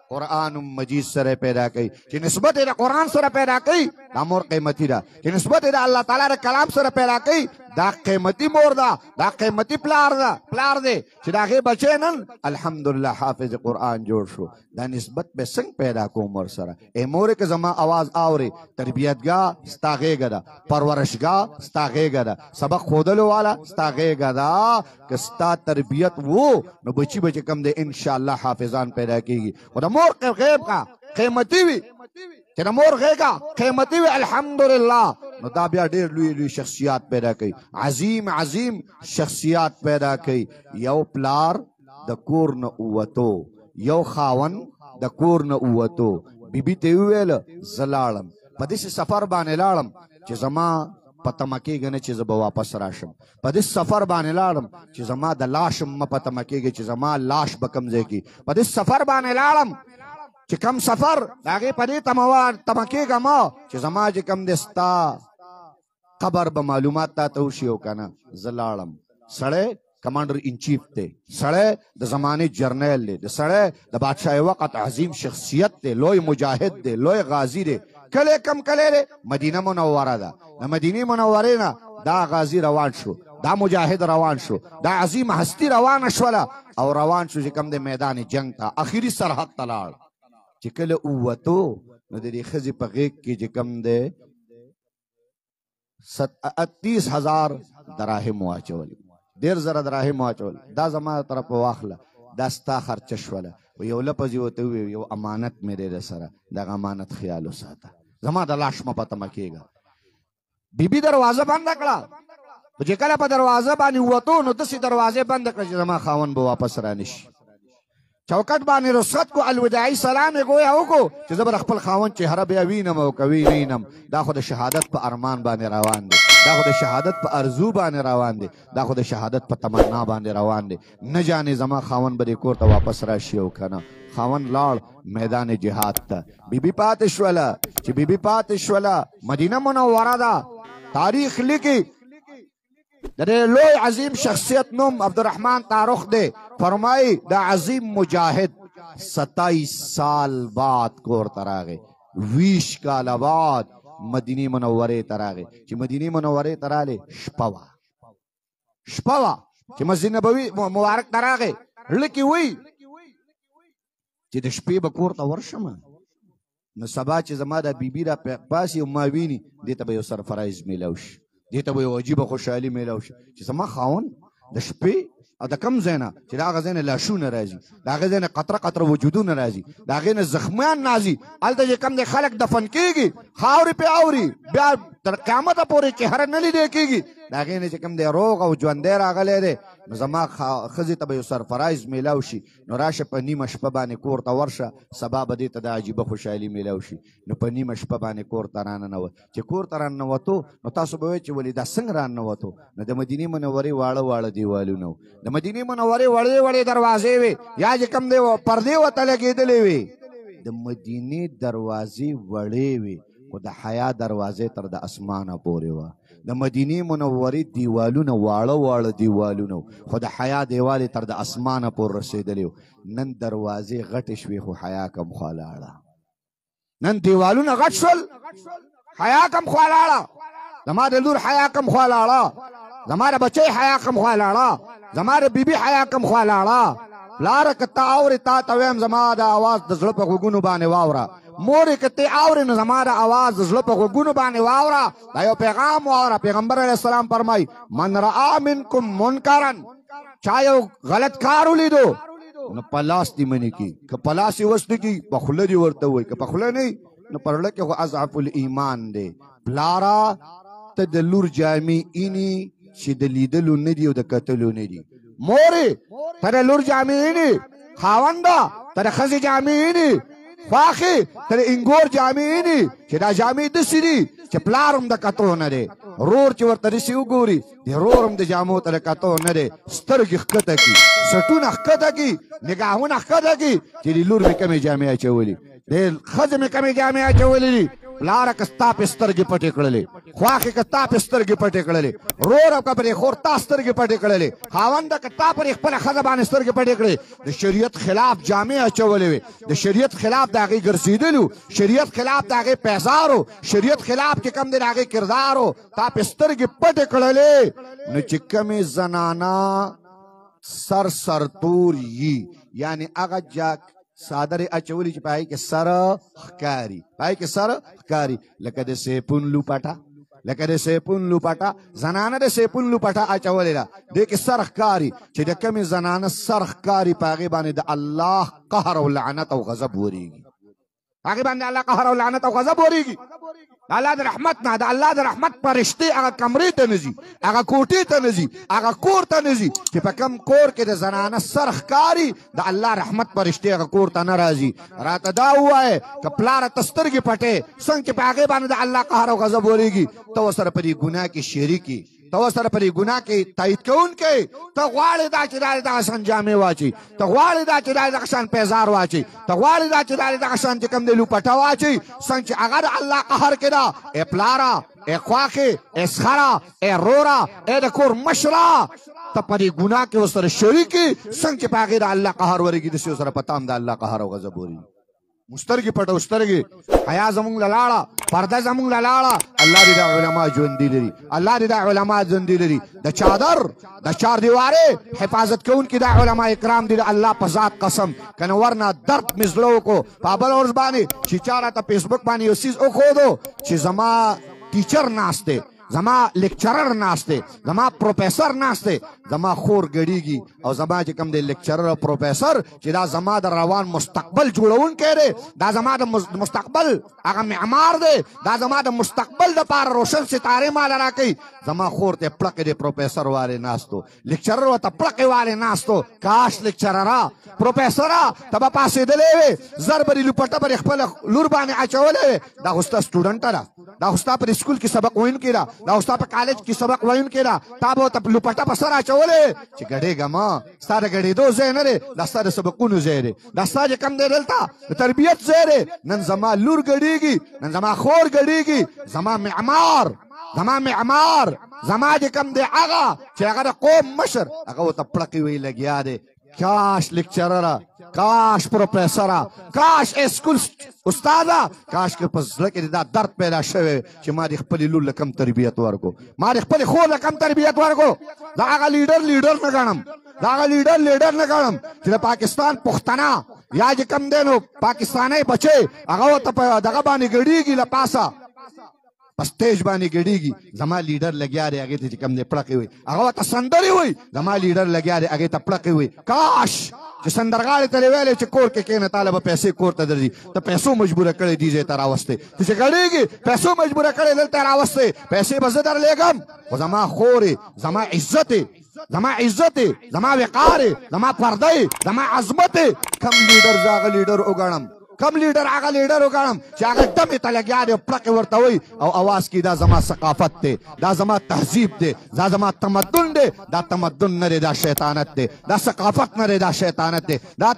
قرآن مجید سره پیدا کوي. چې نسبت یې د قرآن سره پیدا کوي دا مور قیمتي ده، چې نسبت یې د الله تعالی د کلام سره پیدا کوي دا قیمتي مور ده، دا قیمتي پلار ده، پلار دی چې د هغې بچی نن الحمدلله حافظ قرآن جوړ شو. دا نسبت به څنګه پیدا کوم ورسره؟ ای مورې که زما اواز اورې، تربیتګاه ستا غېږه ده، پرورشګاه ستا غېږه ده، سبق ښودلو والا ستا غېږه ده. که ستا تربیت وو نو بچي به چې کوم دی انشاءالله حافظان پیدا کېږي. خو د مور غېږه قیمتي وي، چې د مور غېږه قیمتي وي الحمدلله، نو دا بیا ډېر لوی لوی شخصیات پیدا کوي، عظیم عظیم شخصیات پیدا کوي. یو پلار د کور نه ووتو، یو خاون د کور نه ووتو، بیبي ته یې وویل زه لاړم، په داسې سفر باندې لاړم چې زما په تمه کېږه نه چې زه به واپس راشم، په دې سفر باندې لاړم چې زما د لاش هم مه په تمه کېږي چې زما لاش به کوم ځای کې، په دې سفر باندې لاړم چې کم سفر د هغې په دې تمه کېږه مه چې زما چې کوم دی ستا قبر به معلومات تا ته وشي او که نه. زه لاړم، سړی کمانډر ان چیف دی، سړی د زمانې جرنیل دی، د سړی د بادشاه وقت عظیم شخصیت دی، لوی مجاهد دی، لوی غازي دی. کلی کم کلی دی؟ مدینه منوره ده. د مدینې منورې نه دا غازي روان شو، دا مجاهد روان شو، دا عظیم هستی روانه شوله او روان شو چې کوم دی میدان جنگ ته، اخري سرحد ته لاړ. چې کله ووتو نو د دې ښځې په غېږ کې چې کوم دی 30,000 دراهم واچول، ډېر زره دراهم واچول. دا زما طرفه واخله، دا ستا خرچه شوله. یو لفظ یې ورته وویل، یو امانت مې دی در سره، دغه امانت خیال وساته، زما د لاش مه په تمه کېږه. بیبي دروازه بنده کړه، خو چې کله په دروازه باندې ووتو نو داسې دروازه بنده کړه چې زما خاوند به واپس رانشي. چوکټ باندې رخصت کو، الوداعي سلام یې ګویا وکړو چې زه به د خپل خاوند چهره بیا وینم او که وینم نه، دا خو د شهادت په ارمان باندې روان دی، دا خو د شهادت په ارزو باندې روان دی، دا خو د شهادت په تمنا باندې روان دی، نه جانې زما خاوند به دې کور ته واپس راشي او که نه. خاوند لاړ میدان جهاد ته، بیبي پاتې شوله. چې بیبي پاتې شوله، مدینه منوره ده، تاریخ لیکي د دې لوی عظیم شخصیت نوم عبدالرحمن تارخ دی، فرمایي دا عظیم مجاهد 27 سال بعد کور ته راغی، 20 کاله بعد مدینې منورې ته راغی. چې مدینې منورې ته راغلی شپه وه، شپه وه چې مسجد نبوي مبارک ته راغی، زړه کې وایي چې د شپې به کور ته ورشم، نو سبا چې زما دا بیبي را پاسي او ما ویني، دې ته به یو سرفرایز میلاو شي، دې ته به یو عجیبه خوشحالي میلاو شي چې زما خاوند د شپې او د کم ځای نه چې د هغه ځای نه لاشونه راځي، د هغه ځای نه قطره قطره وجودونه راځي، د هغې نه زخمیان راځي، هلته چې کم دی خلک دفن کېږي، خاورې پرې اوري، بیا تر قیامته پورې چهره نه لیدی کېږي، د هغې نه چې کوم دی روغ او ژوندی راغلی دی، نو زما ښځې ته به یو سرفرایز میلاو شي، نو راشه په نیمه شپه باندې کور ته ورشه، سبا به دې ته د عجیبه خوشحالي میلاو شي. نو په نیمه شپه باندې کور ته راننوت. چې کور ته راننوتو نو تاسو به وایئ چې ولې دا څنګه راننوتو؟ نو د مدینې منورې واړه واړه دیوالونه وو، د مدینې منورې وړې وړې دروازې وې، یا چې کوم دی پردې ورته لګېدلې وې. د مدینې دروازې وړې وې، خو د حیا دروازې تر د اسمانه پورې وه. د مدینې منورې دیوالونه واړه واړه دیوالونه، خو د حیا دیوال یې تر د اسمانه پورې رسېدلی. نن دروازې غټې شوې، خو حیا کم خوا لاړه. نن دیوالونه غټ شول، حیا کم خوا لاړه. زما د لور حیا کم خوا لاړه، زما د بچی حیا کم خوا لاړه، زما د بیبي حیا کم خوا لاړه. پلاره که تا اورې، تا ته وایم زما د اواز د زړه په غوږونو باندې واوره. مورې که ته اورې نو زما د اواز د زړه په غوږونو باندې واوره، دا یو پیغام واوره. پیغمبر علیه السلام فرمایي من رآ منکم منکرا، چا یو غلط کار ولیدو نو په لاس دې منې کړي، که په لاس یې وس نه کړي په خوله دې ورته ووایي، که په خوله نه نو په زړه کې خو اضعف الایمان دی. پلاره ته د لور جامې ایني چې د لیدلو نه دي او د کتلو نه دي. مورې ته د لور جامې ایني، خاونده ته د ښځې جامې ایني، خواښې تر انګور جامې ایني چې دا جامې داسې دي چې پلار هم د کتو نه دی، رور چې ورته داسې وګوري د رور هم د جامو ته د کتو نه دی، سترګې ښکته کړي، سټونه ښکته کړي، نګاهونه ښکته کړي چې د لور مې کمې جامې اچولي، د ښځې مې کمې جامې اچولې دي. پلاره که ستا پې سترګې پټې کړلې، خواښې که تا پې سترګې پټې کړلې، روره که پرې خور تا سترګې پټې کړلې، خاونده که تا پرې خپله ښځه باندې سترګې پټې کړې، د شریعت خلاف جامې اچولې وې، د شریعت خلاف د هغې ګرځېدلو، شریعت خلاف د هغې پیزار و، شریعت خلاف چې کوم دی د هغې کردار و، تا پې سترګې پټې کړلې. نو چې کومې زنانه سر سرتور یي، یعنې هغه جاک څادر یې اچولي چې په هغې کې سر ښکاري، په هغې کې سر ښکاري، لکه د سیپون لوپټه، لکه د سیپون لوپټه، زنانه د سیپون لوپټه اچولې ده، دې کې سر ښکاري. چې د کومې زنانه سر ښکاري په هغې باندې د الله قهر او لعنت او غضب ورېږي، هغې باندې الله قهر او لعنت او غضب ورېږي. د الله د رحمت نه، د الله د رحمت فرشتې هغه کمرې ته نه ځي، هغه کوټې ته نه ځي، هغه کور ته نه ځي چې په کم کور کې د زنانه سر ښکاري، د الله رحمت فرشتې هغه کور ته نه راځي. راته دا ووایه که پلاره ته سترګې پټې، څنګه چې په هغې باندې د الله قهر او غضب ورېږي، ته ورسره په دې ګناه کې شریک یې، ته ورسره په دې ګناه کې تایید کوونکی، ته غواړې دا چې دا دغه شان جامې واچي، ته غواړې دا چې دا دغه شان پیزار واچي، ته غواړې دا چې دا دغه شان چې کوم دی لوپټه واچي، څنګه چې هغه د الله قهر کې ده. ای پلاره، ای خواښې، ای سخره، ای روره، ای د کور مشره، ته په دې ګناه کې ورسره شریک یې، څنګه چې په هغې د الله قهر ورېږي، داسې ورسره په تا هم د الله قهر او غضب ورېږي. سترګې پټو، سترګې حیا زمونږ له لاړه، پرده زمونږ له لاړه. الله دې دا علما ژوندي لري، الله دې دا علما ژوندي لري. د چادر د چار دیوارې حفاظت کوونکي دا علما اکرام دي، د الله په ذات قسم که نه ورنه درد مې زړه وکړو. په بله ورځ باندې چې چا راته فیسبوک باندې یو څیز وښودو چې زما ټیچر ناست دی، زما لیکچرر ناست دی، زما پروفیسر ناست دی، زما خور ګړیږي او زما چې کوم دی لیکچرر او پروفیسر چې دا زما د روان مستقبل جوړونکی دی، دا زما د مستقبل هغه معمار دی، دا زما د مستقبل دپاره روشن ستارې ماله راکوي، زما خور ته پړقې دی پروفیسر والې ناستو، لیکچرر ورته پړقې والې ناستو. کاش لیکچرره پروفیسره ته به پاڅېدلی وې، زر به دې لوپټه به دې خپله لور باندې اچولی وې. دا خو ستا سټوډنټه ده، دا خو ستا په سکول کې سبق ویونکې ده، دا خو ستا په کالج کې سبق ویونکې ده، تا به ورته لوپټه په سر اچولې چې ګډېږه مه، ستا د ګډېدو ځای نه دی، دا ستا د سبقونو ځای دی، دا ستا چې کوم دی دلته د تربیت ځای دی. نن زما لور ګډېږي، نن زما خور ګډېږي، زما معمار، زما معمار، زما چې کوم دی هغه چې هغه د قوم مشر، هغه ورته پړقې ویي لګیا دی. کاش لیکچرره، کاش پروفیسره، کاش اسکول استاده، کاش که په زړه کې دا درد پیدا شوی چې ما د خپلې لور له کم تربیت ورکو، ما د خپلې خور له کم تربیت ورکو. دا هغه لیډر لیډر نه ګڼم، دا هغه لیډر لیډر نه ګڼم چې د پاکستان پښتنه یا چې کم دی نو پاکستانۍ بچی هغه ورته په دغه باندې ګډېږي، له پاسه په سټیج باندې ګډېږي. زما لیډر لګیا دی هغې ته چې کوم دی پړقې وایي، هغه ورته سندرې وایي، زما لیډر لګیا دی هغې ته پړقې وایي. کاش چې سندرغاړې ته یې ویلې چې کور کې کښېنه، تا له به پیسې کور ته درځي، ته پیسو مجبوره کړې دې ځای ته راوستې، ته چې ګډېږي پیسو مجبوره کړې دلته یې راوستې، پیسې به زه درلېږم، خو زما خورې، زما عزت، زما عزت، زما وقار، زما پرده، زما عظمت، کم لیډر زه هغه لیډر وګڼم، کم لیډر هغه لیډر وګڼم چې هغه دمې ته لګیا دی، پړقې ورته وایي او اواز کوي دا زما ثقافت دی، دا زما تهذیب دی، دا زما تمدن دی. دا تمدن نه دی، دا شیطانت دی، دا ثقافت نه دی، دا شیطانت دی، دا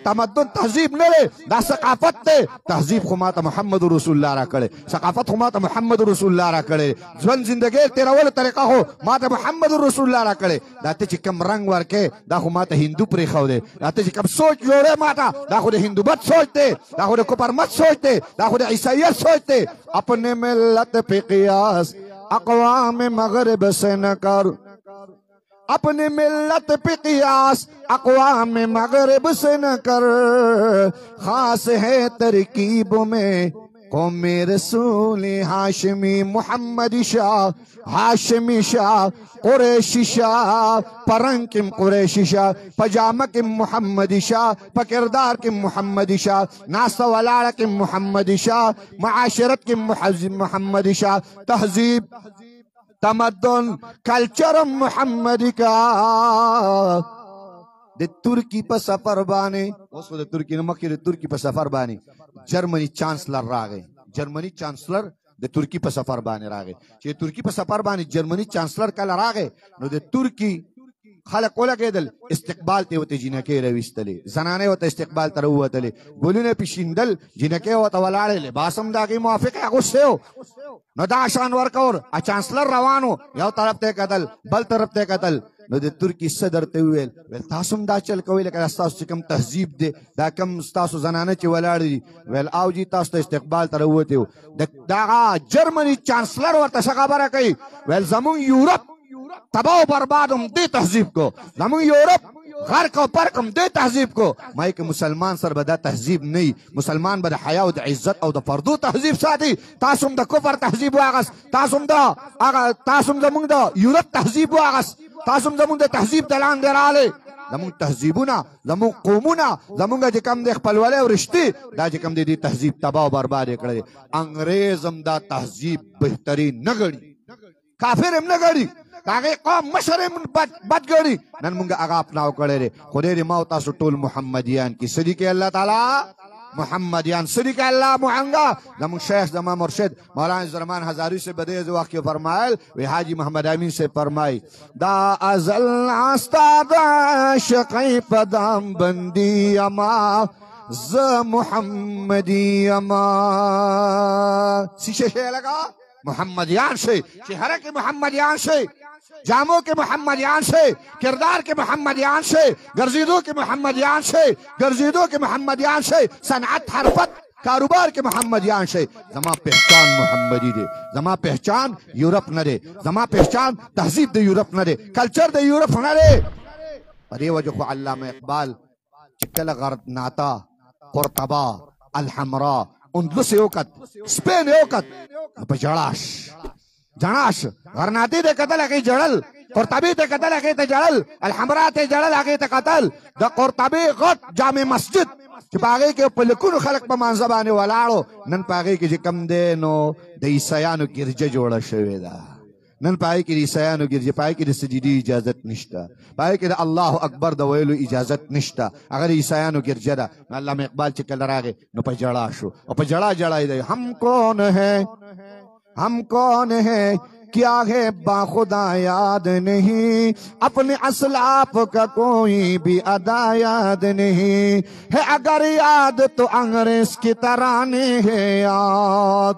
تمدن تهذیب نه دی، دا ثقافت دی. تهذیب خو ماته محمد رسول الله را کړی، ثقافت خو ماته محمد رسول الله را کړی، ژوند زندګۍ تېرولو طریقه خو ماته محمد رسول الله را کړی. دا ته چې کوم رنګ ورکې دا خو ماته هندو پرېښودی، دا ته چې کوم سوچ جوړې ماته دا خو د هندوبت سوچ دی، دا خو د کفرمت سوچ دی، دا خو د عیسائیت سوچ دی. اپنے ملت پہ قیاس اقوام مغرب سے نہ کر، اپنی ملت پہ قیاس اقوام مغرب سے نہ کر، خاص ہے ترکیب میں قوم رسول ہاشمی محمد شاہ، ہاشمی شاہ، قریشی شاہ، پرنگ کم قریشی شاہ، پجامہ کم محمد شاہ، پکردار کم محمد شاہ، ناس ولاڑ کم محمد شاہ، معاشرت کم محمد شاہ، تہذیب تمدن کلچر محمد کا. د ترکی په سفر باندې، اوس خو د ترکی نه مخکې د ترکی په سفر باندې جرمني چانسلر راغی. جرمني چانسلر د ترکی په سفر باندې راغی. چې ترکی په سفر باندې جرمني چانسلر کله راغی نو د ترکی خلک ولګېدل، استقبال ته ورته جینکۍ راویستلې، زنانې ورته استقبال ته راووتلې، ګلونه پې شیندل، جینکۍ ورته ولاړې، لباس هم د هغې موافق یې اغوستی و. نو دا شان ورکور، چانسلر روان و، یو طرف ته یې کتل، بل طرف ته یې کتل. نو د ترکی صدر ته وویل، ویل تاسو هم دا چل کوئ لکه دا ستاسو چې کوم تهذیب دی، دا کوم ستاسو زنانه چې ولاړې دي. ویل او جي تاسو ته استقبال ته راووتي وو. د دغه جرمني چانسلر ورته څه خبره کوي؟ ویل زمونږ یورپ تباہ و برباد هم دې تهذیب کو، زمونږ یورپ غرق او پرق هم دې تهذیب کو. ما یې که مسلمان سره به دا تهذیب نه وي، مسلمان به د حیا او د عزت او د پردو تهذیب ساتي. تاسو هم د کفر تهذیب واغست، تاسو هم د هغه، تاسو هم زمونږ د یورپ تهذیب واغست، تاسو هم زمونږ د تهذیب د لاندې راغلئ. زمونږ تهذیبونه، زمونږ قومونه، زمونږ چې کوم دی خپلولۍ او رشتې، دا چې کوم دی دې تهذیب تباه او برباد یې کړی. انګرېز هم دا تهذیب بهترین نه ګڼي، کافر هم نه ګڼي، د هغې قوم مشر هم بد ګڼي. نن مونږ هغه اپناو کړی دی. خدای دې ما او تاسو ټول محمدیان کړي. څه لیکي الله تعالی؟ محمدیان. څه لیکي الله معنګه؟ زموږ شیخ، زما مرشد مولانا عزالرحمن هزاروي صاحب به دې وخت کې فرمایل، وی حاجي محمد امین صاحب فرمایي، دا ازل ستا د عاشقۍ په دام بندي یما، زه محمدي یما. څه شی شی لګا؟ محمدیان شي، چهره کې محمدیان شي، جامو کې محمدیان شي، کردار کې محمدیان شي، ګرځېدو کې محمدیان شي، ګرځېدو کې محمدیان شي، صنعت، حرفت، کاروبار کې محمدیان شي. زما پہچان محمدي دی، زما پہچان یورپ نه دی، زما پہچان تهذیب د یورپ نه دی، کلچر د یورپ نه دی. په دې وجه خو علامه اقبال چې کله غرناطه، قرطبه، الحمرا، اندلس یې وکت، سپین یې وکت، نو په ژړا شو، ژړا شو. غرناطې ته کتل هغې ژړل، قرطبې ته کتل هغې ته ژړل، الحمرا ته ژړل هغې ته کتل. د قرطبې غټ جامع مسجد چې په هغې کې په لکونو خلک په مانځه باندې ولاړو، نن په هغې کې چې کوم دی نو د عیسیانو ګرجه جوړه شوې ده. نن په هغې کې د عیسیانو ګرجه، په هغې کې د سجدې اجازت نشته، په هغې کې د الله اکبر د ویلو اجازت نشته، هغه د عیسیانو ګرجه ده. نو علامه اقبال چې کله راغی نو په ژړا شو، او په ژړا ژړا یې دی، هم کون ہے، ہم کون ہے، کیا ہے با خدا یاد نہیں، اپنے اسلاف کا کوئی بھی ادا یاد نہیں ہے، اگر یاد تو انگریز کی ترانے ہے یاد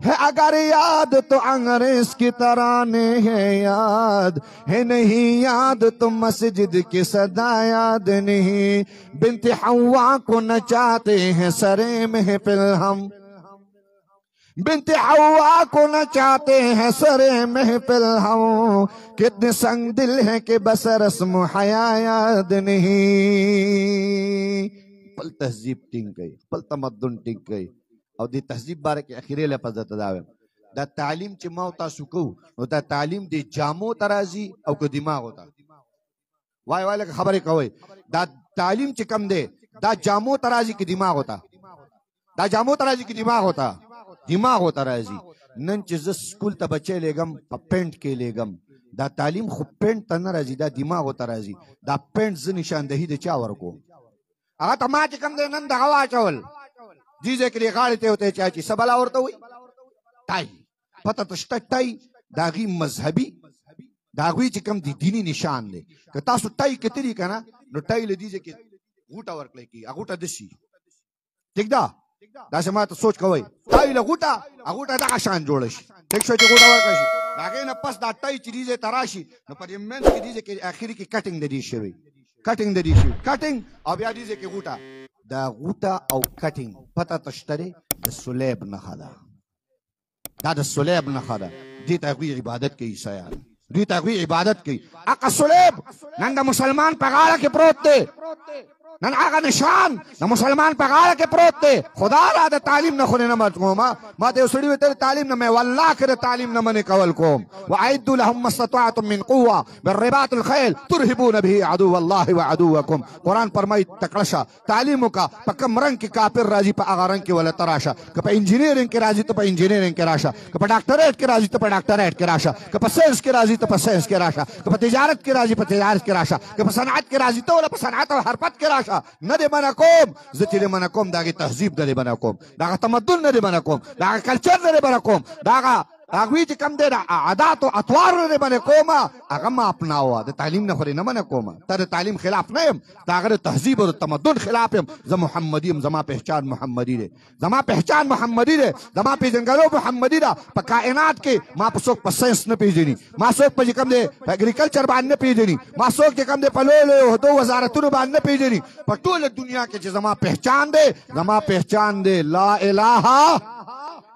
ہے، اگر یاد تو انگریز کی ترانے ہے یاد ہے، نہیں یاد تو مسجد کی صدا یاد نہیں، بنت حوا کو نچاتے ہیں سرے محفل ہم، بنت حوا کو نچاتے ہیں سرے محفل ہم، کتنے سنگ دل ہیں کہ بس رسم و حیا یاد نہیں. خپل تهذیب ټینګ کړئ، خپل تمدن ټینګ کړئ. او دې تهذیب باره کې اخري لفظ درته دا وایم، دا تعلیم چې ما او تاسو کوو نو دا تعلیم د جامو ته راځي او که دماغو ته؟ وای وای لکه خبرې کوئ. دا تعلیم چې کوم دی دا جامو ته راځي که دماغو ته؟ دا جامو ته راځي که دماغو ته؟ دماغو ته راځي. نن چې زه سکول ته بچی لېږم په پینټ کې لېږم، دا تعلیم خو پینټ ته نه راځي، دا دماغو ته راځي. دا پینټ زه نشاندهي د چا ورکوم؟ هغه ته ما چې کوم دی نن دغه واچول، دې ځای کې دې غاړې ته ورته چا چې څه بلا ورته وایي ټای، پته ته شته ټای د هغې مذهبي، د هغوی چې کوم دی دیني نشان دی. که تاسو ټای کتلي که نه نو ټای له دې ځای کې غوټه ورکړی کېږي، هغه غوټه داسې ټیک ده، داسې ما ته سوچ کوئ، ټای له غوټه، هغه غوټه دغه شان جوړه شي، ټیک شو چې غوټه ورکړی شي. د هغې نه پس دا ټای چې دې ځای ته راشي نو په دې منځ کې دې ځای کې اخري کې کټینګ د دې شوی، کټینګ د دې شوی، کټینګ او بیا دې ځای کې غوټه. دا غوټه او کټینګ پته ته شته دی د صلیب نښه ده، دا د صلیب نښه ده. دې ته هغوی عبادت کوي، عیسایان دې ته هغوی عبادت کوي. هغه صلیب نن د مسلمان په غاړه کې پروت دی. نن هغه نشان د مسلمان په غاړه کې پروت دی. خدا را د تعلیم نه خو نه منع کوم. ما ته یو سړي ویل تعلیم نه مې والله که د تعلیم نه منع کول کوم. وأعدوا لهم ما استطعتم من قوة بالرباط الخيل ترهبون به عدو الله وعدوكم. قرآن فرمایي تکړه شه، تعلیم وکړه، په کوم رنګ کې کافر راځي په هغه رنګ کې وله ته راشه. که په انجینیرینګ کې راځي ته په انجینیرینګ کې راشه، که په ډاکټریټ کې راځي ته په ډاکټریټ کې راشه، که په ساینس کې راځي ته په ساینس کې راشه، که په تجارت کې راځي په تجارت کې راشه، که په صنعت کې راځي ته وله په صنعت او حرفت کې راشه. نه دې منع کوم، زه چې دې منع کوم د هغې تهذیب نه دې منع کوم، د هغه تمدن نه دې منع کوم، د هغه کلچر نه دې منع کوم، د هغه هغوی چې کوم دی د عادات او اطوار نه دې منع کوم، هغه ما اپناوه. د تعلیم نه خو دې نه منع کوم، ته د تعلیم خلاف نه یم، د هغه د تهذیب او د تمدن خلاف یم. زه محمدي یم، زما پهچان محمدي دی، زما پهچان محمدي دی، زما پېژندګلو محمدي ده. په کائنات کې ما په څوک په ساینس نه پېژني، ما څوک په چې کوم دی په اګریکلچر باندې نه پېژني، ما څوک چې کوم دی په لویو لویو عهدو وزارتونو باندې نه پېژني. په ټوله دنیا کې چې زما پهچان دی، زما پهچان دی لا اله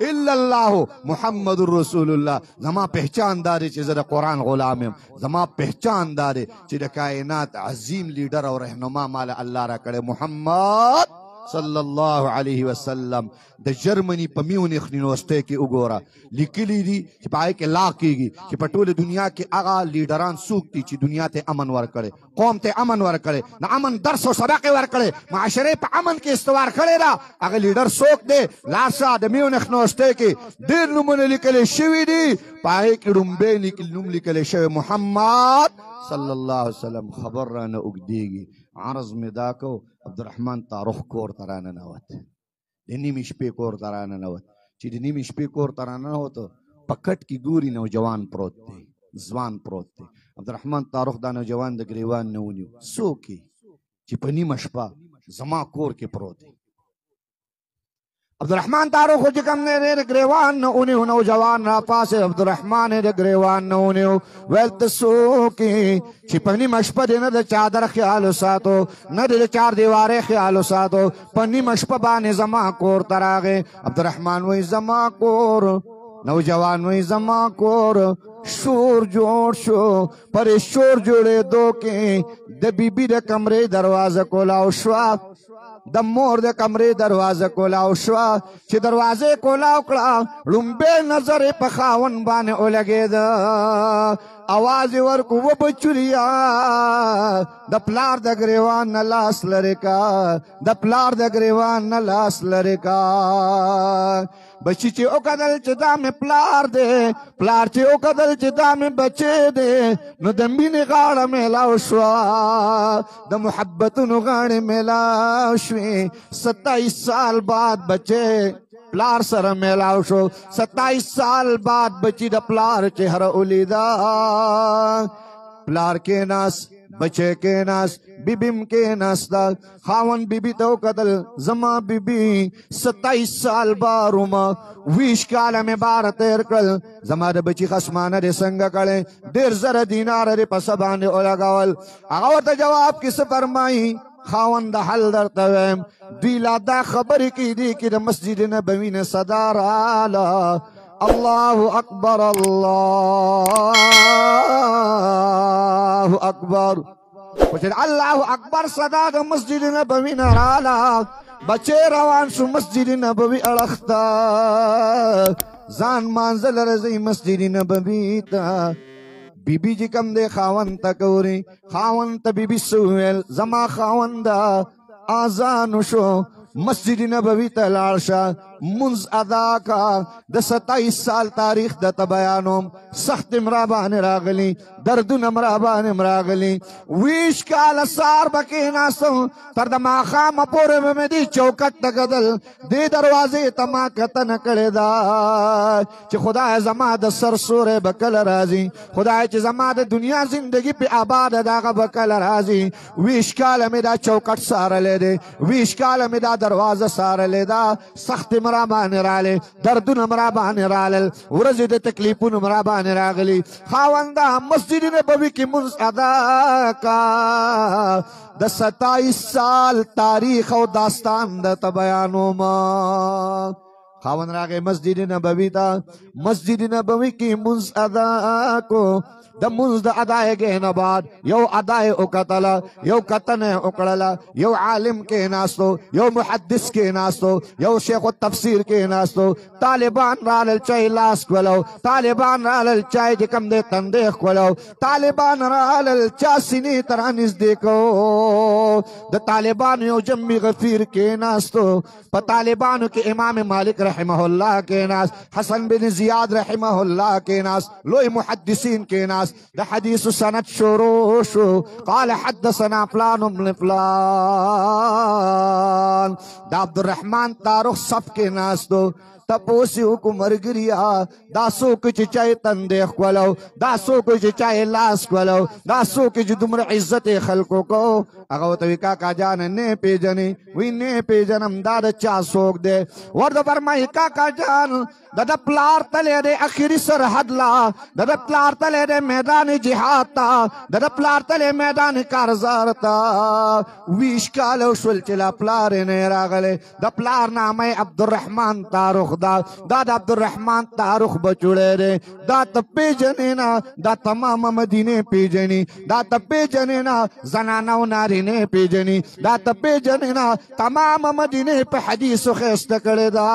الا الله محمد رسول الله. زما پهچان دا دی چې زه د قرآن غلام یم، زما پهچان دا دی چې د کائنات عظیم لیډر او رهنما مال الله را کړی محمد صلی الله علیه وسلم. د جرمني په میونخ یونیورسټۍ کې وګوره، لیکلي دي چې په هغې کې لا کېږي چې په ټوله دنیا کې هغه لیډران څوک دي چې دنیا ته امن ورکړي، قوم ته امن ورکړي، د امن درس او سبق یې ورکړی، معاشرې په امن کې استوار کړی ده، هغه لیډر څوک دی؟ لاړ شه د میونخ یونیورسټۍ کې ډېر نومونه لیکل شوي دي، په هغې کې ړومبی نوم لیکل شوی محمد صلی الله علیه وسلم. خبر رانه اوږدېږي، عرض مې دا کو عبدالرحمن تارخ کور ته راننوت، د نیمې شپې کور ته راننوت. چې د نیمې شپې کور ته راننوت، په کټ کې ګوري نوجوان پروت دی، ځوان پروت دی. عبدالرحمن تارخ دا نوجوان د ګریوان نه ونیو، څوک یې چې په نیمه شپه زما کور کې پروت دی؟ عبدالرحمن تارخ چې کوم دی د ګریوان نه ونیو، نوجوان راپاڅېد، عبدالرحمن یې د ګریوان نه ونیو، ویل ته څوک یې چې په نیمه شپه دې نه د چادر خیال وساتو، نه دې د چار دیوارې خیال وساتو، په نیمه شپه باندې زما کور ته راغی؟ عبدالرحمن وایي زما کور، نوجوان وایي زما کور. شور جوړ شو، پر شور جوړېدو کې د بیبي د کمرې دروازه کولاو شوه، د مور د کمرې دروازه کولاو شوه. چې دروازه کولاو کړه، ړومبی نظر یې په خاوند باندې ولګېده، اواز یې ورکړو وبچوریا، د پلار د ګریوان نه لاس لرې کا، د پلار د ګریوان نه لاس لرې کا. بچی چې وکتل چې دا مې پلار دی، پلار چې وکتل چې دا مې بچی دی، نو د مینې غاړه میلاو شوه، د محبتونو غاړې میلاو شوې. 27 سال بعد بچی پلار سره میلاو شو، 27 سال بعد بچی د پلار چهره ولیده. پلار کېناست، بچی کېناست، بیبیم کېناسته. خاوند بیبي ته وکتل، زما بیبي 27 سال بار ومه، 20 کاله مې بار تېر کړل، زما د بچي خصمانه دې څنګه کړې؟ ډېر زره دیناره دې په څه باندې ولګول؟ هغه ورته جواب کې څه فرمایي؟ خاوند د حل درته وایم، دوی لا دا خبرې کېدې کې د مسجد نبوي نه صدا راله، الله اکبر الله اکبر. خو چې الله اکبر صدا د مسجد نبوي نه راله، بچی روان شو مسجد نبوي اړخ ته، ځان مانځه له راځي مسجد نبوي ته. بیبي چې کوم دی خاوند ته ګوري، خاوند ته بیبي څه وویل؟ زما خاونده اذان وشو، مسجد نبوي ته لاړ شه، مونځ ادا کا. د 27 سال تاریخ درته بیانوم، سختې م راباندې راغلي، دردونه م راباندې م راغلي. 20 کاله سهار به کښېناستم، تر د ماښامه پورې به مې دې چوکټ ته کتل، دې دروازې ته ما کتنه کړې ده چې خدای زما د سر سوری به کله راځي، خدای چې زما د دنیا زندګي پې آباده ده هغه به کله راځي. 20 کاله مې دا چوکټ څارلی دی، 20 کاله مې دا دروازه څارلې ده، سختې م راباندې رالې، دردونه م راباندې رالل، ورځې د تکلیفونو م راباندې راغلي. خاونده مسجد نبوي کې مونځ ادا کا، د 27 سال تاریخ او داستان درته بیانوم. خاوند راغی مسجد نبوي ته، مسجد نبوي کې مونځ ادا کو. د مونځ د ادایګۍ نه بعد یو ادا یې وکتله، یو کتنه یې وکړله، یو عالم کېناستو، یو محدث کېناستو، یو شیخ التفسیر کېناستو. طالبان رالل چای لاس ښکلو، طالبان رالل چای چې کوم دی تندې ښکلو، طالبان رالل چا سینې ته رانږدې کو. د طالبانو یو جمي غفیر کېناستو. په طالبانو کې امام مالک رحمه الله کېناست، حسن بن زیاد رحمه الله کېناست، لوی محدثین کېناست. د حدیث سند شروع شو. قال حدثنا فلان بن فلان. د عبدالرحمن تارخ صف کې ناستو. تپوس یې وکړو ملګریا دا څوک چې چا یې تندی ښکلو، دا څوک چې چا یې لاس ښکلو، دا څوک چې دومره عزت یې خلکو کو؟ هغه ورته وایي کاکا جانه نه پېژنې؟ وایي نه پېژنم، دا د چا څوک دی؟ ورته فرمایي کاکا جان د ده پلار تللی دی اخري سرحد لا، د ده پلار تللی دی میدان جهاد ته، د ده پلار تللی میدان کارزار ته. ویش کاله وشول چې لا پلار یې نه راغلی. د پلار نامه یې عبدالرحمن تارخ دا، دا د عبدالرحمن تارخ بچوړی دی. دا ته پېژنې نه، دا تمامه مدینې پېژني، دا ته پېژنې نه، زنانه او نارینې پېژني، دا ته پېژنې نه، تمامه مدینې په حدیثو ښایسته کړې ده.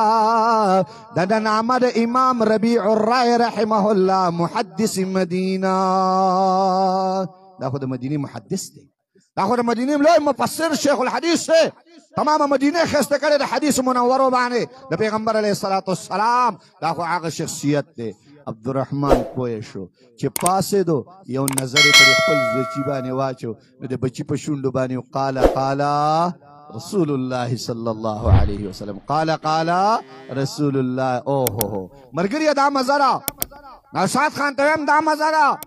د ده نامه د امام ربیع الرای رحمه الله محدث مدینه. دا خو د مدینې محدث دی، دا خو د مدینې لوی مفسر شیخ الحدیث دی. تمامه مدینه ښایسته کړې د حدیث منورو باندې د پیغمبر علیه الصلاة والسلام. دا خو هغه شخصیت دی. عبدالرحمن پوه شو چې پاڅېدو، یو نظر یې پر خپل بچي باندې واچو، نو د بچي په شونډو باندې قال قال رسول الله صلی الله علیه وسلم، قال قال رسول الله. اوه هو هو ملګریه دا مزه ده، نوشاد خان ته وایم دا مزه ده،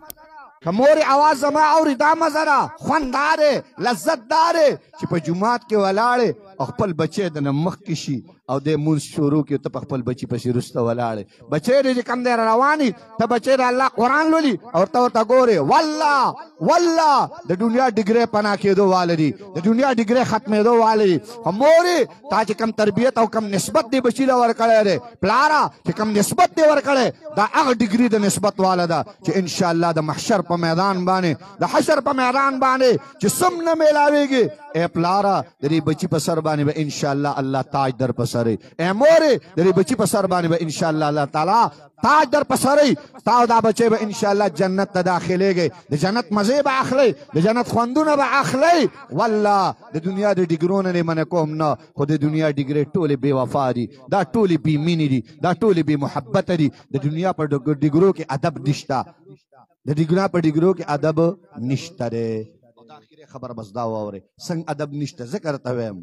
که مور یې اواز زما اوري دا مزه ده، خوند دا دی، لذت دا دی چې په جومات کې ولاړې او خپل بچی دنه مخکې شي او دی مونځ شروع کړي، ته په خپل بچي پسې وروسته ولاړې، بچی دې چې کوم دی روان وي، ته بچی د الله قرآن لولي او ته ورته ګورې. والله والله د دنیا ډګرې پناه کېدو واله دي، د دنیا ډګرې ختمېدو واله دي. خو مورې تا چې کوم تربیت او کوم نسبت دې بچي له ورکړی دی، پلاره چې کوم نسبت دې ورکړی، دا هغه ډګري د نسبت واله ده چې انشاءالله د محشر په میدان باندې، د حشر په میدان باندې چې څوم نه میلاویږي، ای پلاره د دې بچي په سر باندې به انشاءالله الله تاج در په سر، ای مورې د دې بچي په سر باندې به انشاءالله الله تعالی تاج در په سر، تا او دا بچی به انشاءالله جنت ته داخلېږي، د جنت مزې به اخلئ، د جنت خوندونه به اخلئ. والله د دنیا د ډګرو نه دې منع کوم نه، خو د دنیا ډګرې ټولې بې وفا دي، دا ټولې بې مینې دي، دا ټولې بې محبته دي. د دنیا په ډګرو کې ادب نشته، د دنیا په ډګرو کې ادب نشته دی. او دا اخري خبره بس دا واورئ، څنګه ادب نشته؟ ځکه درته وایم،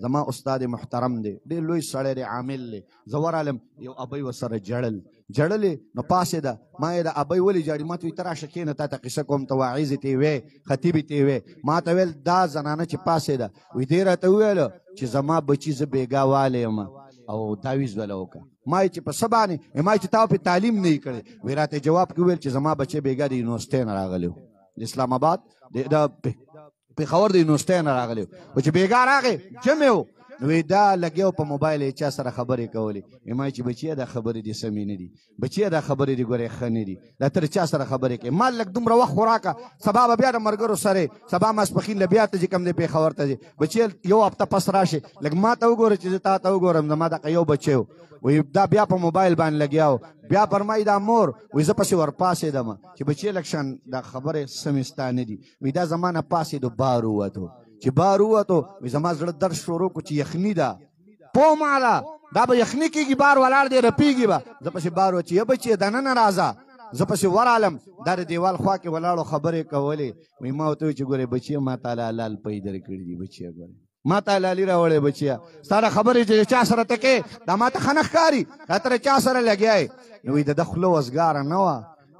زما استاد محترم دی، ډېر لوی سړی دی، عامل دی. زه ورغلم، یو ابۍ ورسره ژړل، ژړلې، نو پاڅېده. ما یې د ابۍ ولې ژاړي؟ ما ته وایي ته راشه کښېنه، تا ته قصه کوم، ته واعظ ته وې، خطیب ته وې. ما ته ویل دا زنانه چې پاڅېده، وایي دې راته وویل چې زما بچي زه بېګا والی یم او تاویز وله وکړه. ما یې چې په څه باندې؟ ما یې چې تا پې تعلیم نه یې کړی. وایي راته یې جواب کې وویل چې زما بچی بېګا د یونیورسټۍ نه راغلی و، د اسلام اباد د پېښور د یونیورسټۍ نه راغلی و، خو چې بېګا راغی جمع و، نو وایي دا لګیا و په موبایل یې چا سره خبرې کولې. ما یې چې بچیه دا خبرې دې سمې نه دي، بچیه دا خبرې دې ګورې ښه نه دي، دا تر چا سره خبرې کوې؟ ما لږ دومره وخت خو راکړه، سبا به بیا د ملګرو سره، سبا ماسپښین له بیا ته چې کوم دی پېښور ته ځې، بچیه یو هفته پس راشې، لږ ما ته وګوره چې زه تا ته وګورم، زما دغه یو بچی و. وایي دا بیا په موبایل باندې لګیا و. بیا فرمایي دا مور، وایي زه پسې ورپاڅېدم چې بچیه لږ شان دا خبرې سمې ستا نه دي. وایي دا زما نه پاڅېدو بار ووتو، چې بار ووتو وایي زما زړه درد شروع کړو چې یخني ده، پوه ماله دا به یخني کېږي، بار ولاړ دی رپېږي به. زه پسې بار وچې یه بچیه دننه راځه. زه پسې ورالم، دا د دیوال خوا کې ولاړو خبرې کولې. وایي ما ورته وویل چې ګورې بچیه ما ته حلال پی درکړي دي، بچیه ګورې ما ته حلالي راوړې، بچیه ستا دا خبرې چې چا سره ته کې دا ما ته ښه نه ښکاري، دا ته چا سره لګیا یې؟ نو وایي د ده خوله وزګاره نه وه.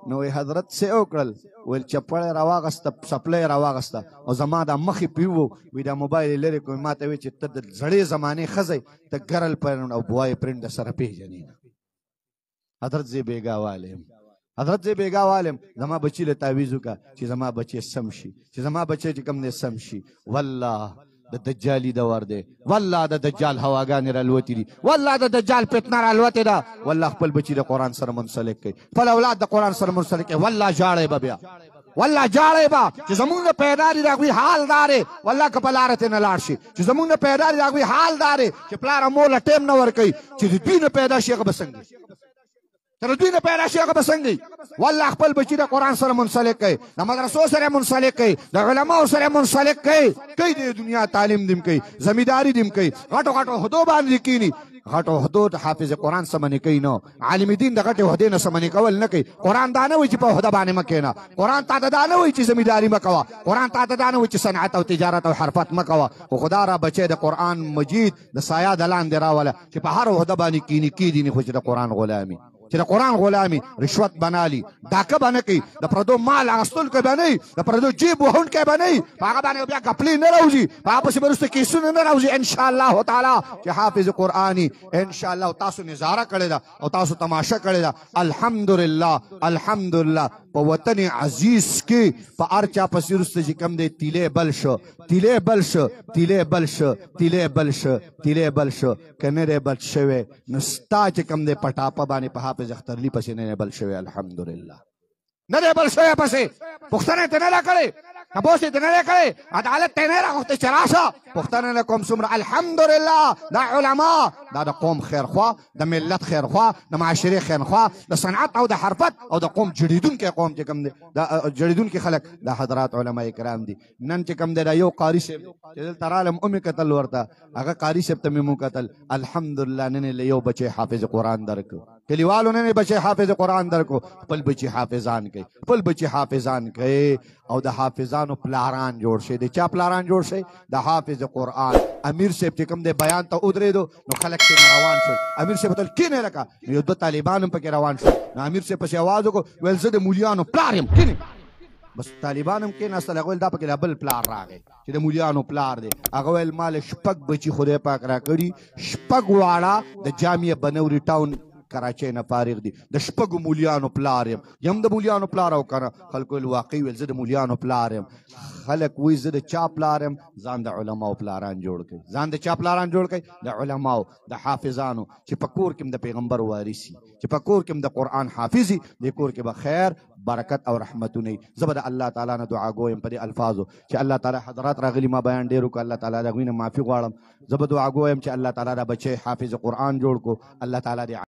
نو وایي حضرت څه یې وکړل؟ ویل چپړی راواغسته، څپلی یې راواغسته او زما دا مخ یې پرې وو. وایي دا موبایل یې لرې کړو، ما ته ویل چې ته د زړې زمانې ښځه یې، ته ګرل پرنډ او بوای پرنډ در سره پېژنې نه. حضرت زه بېګا والیم، حضرت زه بېګا والیم، زما بچي له تاویز وکړه چې زما بچی سم شي، چې زما بچی چې کوم دی سم شي. والله د دجالی دور دی. والله د دجال هواګانې رالوتې دي، والله د دجال فتنه رالوتې ده. والله خپل بچي د قرآن سره منسلک کوي، خپل اولاد د قرآن سره منسلک کوي. والله ژاړی به بیا، والله ژاړی به چې زمونږ نه پیدا دي د هغوی حال دا دی. والله که په لاره ترې نه لاړ شي، چې زمونږ نه پیدا دي د هغوی حال دا دی چې پلار او مور له ټایم نه ورکوي، چې د دوی نه پیدا شي هغه به څنګه وي؟ تر دوی نه پیدا شي هغه به څنګه وي؟ والله خپل بچي د قرآن سره منسلک کوي، د مدرسو سره منسلک کوي، د علماو سره منسلک کوي. کوي د دنیا تعلیم دیم کوي، زمینداري دیم کوي، غټو غټو عهدو باندې کینی. غټو عهدو د حافظ قرآن سمنې کوي نو عالم دین د غټې عهدې نه سمنې کول نه کوي. قرآن دا نه وایي چې په عهده باندې مه کښېنه، قرآن تا ته دا نه وایي چې زمینداري مه کوه، قرآن تا ته دا نه وایي چې صنعت او تجارت او حرفت مه کوه. خو خدا را بچی د قرآن مجید د سایه د لاندې راوله چې په هر عهده باندې کینی کیدي، خو چې د قرآن غلامي، چې د قرآن غلامي رشوت بنالي، ډاکه به نه کوي، د پردو مال اخیستونکی به نه وي، د پردو جیب وهونکی به نه وي، په هغه باندې بیا کپلې نه راوځي، په هغه پسې به وروسته کیسونه نه راوځي. انشاءالله تعالی چې حافظ قرآني انشاءالله تاسو نظاره کړې ده او تاسو تماشه کړې ده. الحمدلله الحمدلله په وطن عزیز کې په هر چا پسې وروسته چې کوم دی تیلی بل شو، تیلی بل شو، تیلی بل شو، تیلی بل شو، تیلی بل شو. که نه دی بل شوی نو ستا چې کوم دی په ټاپه باندې په حافظ اخترلی پسې نه دی بل شوی. الحمدلله نه دی بل شوی پسې. پوښتنه یې ترې نه ده کړې، تپوس یې ترې نه دی کړی، عدالت ته یې نه راغوښتی چې راشه پوښتنه نه کوم څومره. الحمدلله دا علما دا د قوم خیرخوا، د ملت خیرخوا، د معاشرې خیرخوا، د صنعت او د حرفت او د قوم جوړېدونکی قوم چې کوم دی، دا جوړېدونکي خلک دا حضرات علما کرام دي. نن چې کوم دی دا یو قاري صاحب چې دلته رالم ومې کتل ورته، هغه قاري صاحب ته مې وکتل. الحمدلله نن یې له یو بچی حافظ قرآن درکړو، کلیوالو نن یې بچی حافظ قرآن درکړو. خپل بچي حافظان کوي، خپل بچي حافظان کوي او د حافظانو پلاران جوړ شي. د چا پلاران جوړ شي؟ د حافظ قرآن. امیر صاحب چې کوم دی بیان ته ودرېدو نو خلک ترې نه روان شول. امیر صاحب ورته ویل کښېنئ لکه، نو یو دوه طالبان هم پکې روان شول. نو امیر صاحب پسې اواز وکړو، ویل زه د مولیانو پلار یم، کښېنئ. بس طالبان هم کښېناستل. هغه ویل دا پکې لا بل پلار راغی چې د مولیانو پلار دی. هغه ویل ما له شپږ بچي خدای پاک راکړي، شپږ واړه د جامعه بنوري ټاون کراچۍ نه فارغ دي، د شپږو مولیانو پلار یم. یم د مولیانو پلار او که نه؟ خلکو ویل واقعي، ویل زه د مولیانو پلار یم. خلک وایي زه د چا پلار یم؟ ځان د علماو پلاران جوړ کړئ. ځان د چا پلاران جوړ کړئ؟ د علماو، د حافظانو، چې په کور کې هم د پیغمبر وارث وي، چې په کور کې هم د قرآن حافظ وي، دې کور کې به خیر، برکت او رحمتونه وي. زه به د الله تعالی نه دعا ګویم په دې الفاظو چې الله تعالی حضرات راغلي، ما بیان ډېر وکړ، الله تعالی د هغوی نه معافي غواړم. زه به دعا ګویم چې الله تعالی دا بچی حافظ قرآن جوړ کړو. الله تعالی دې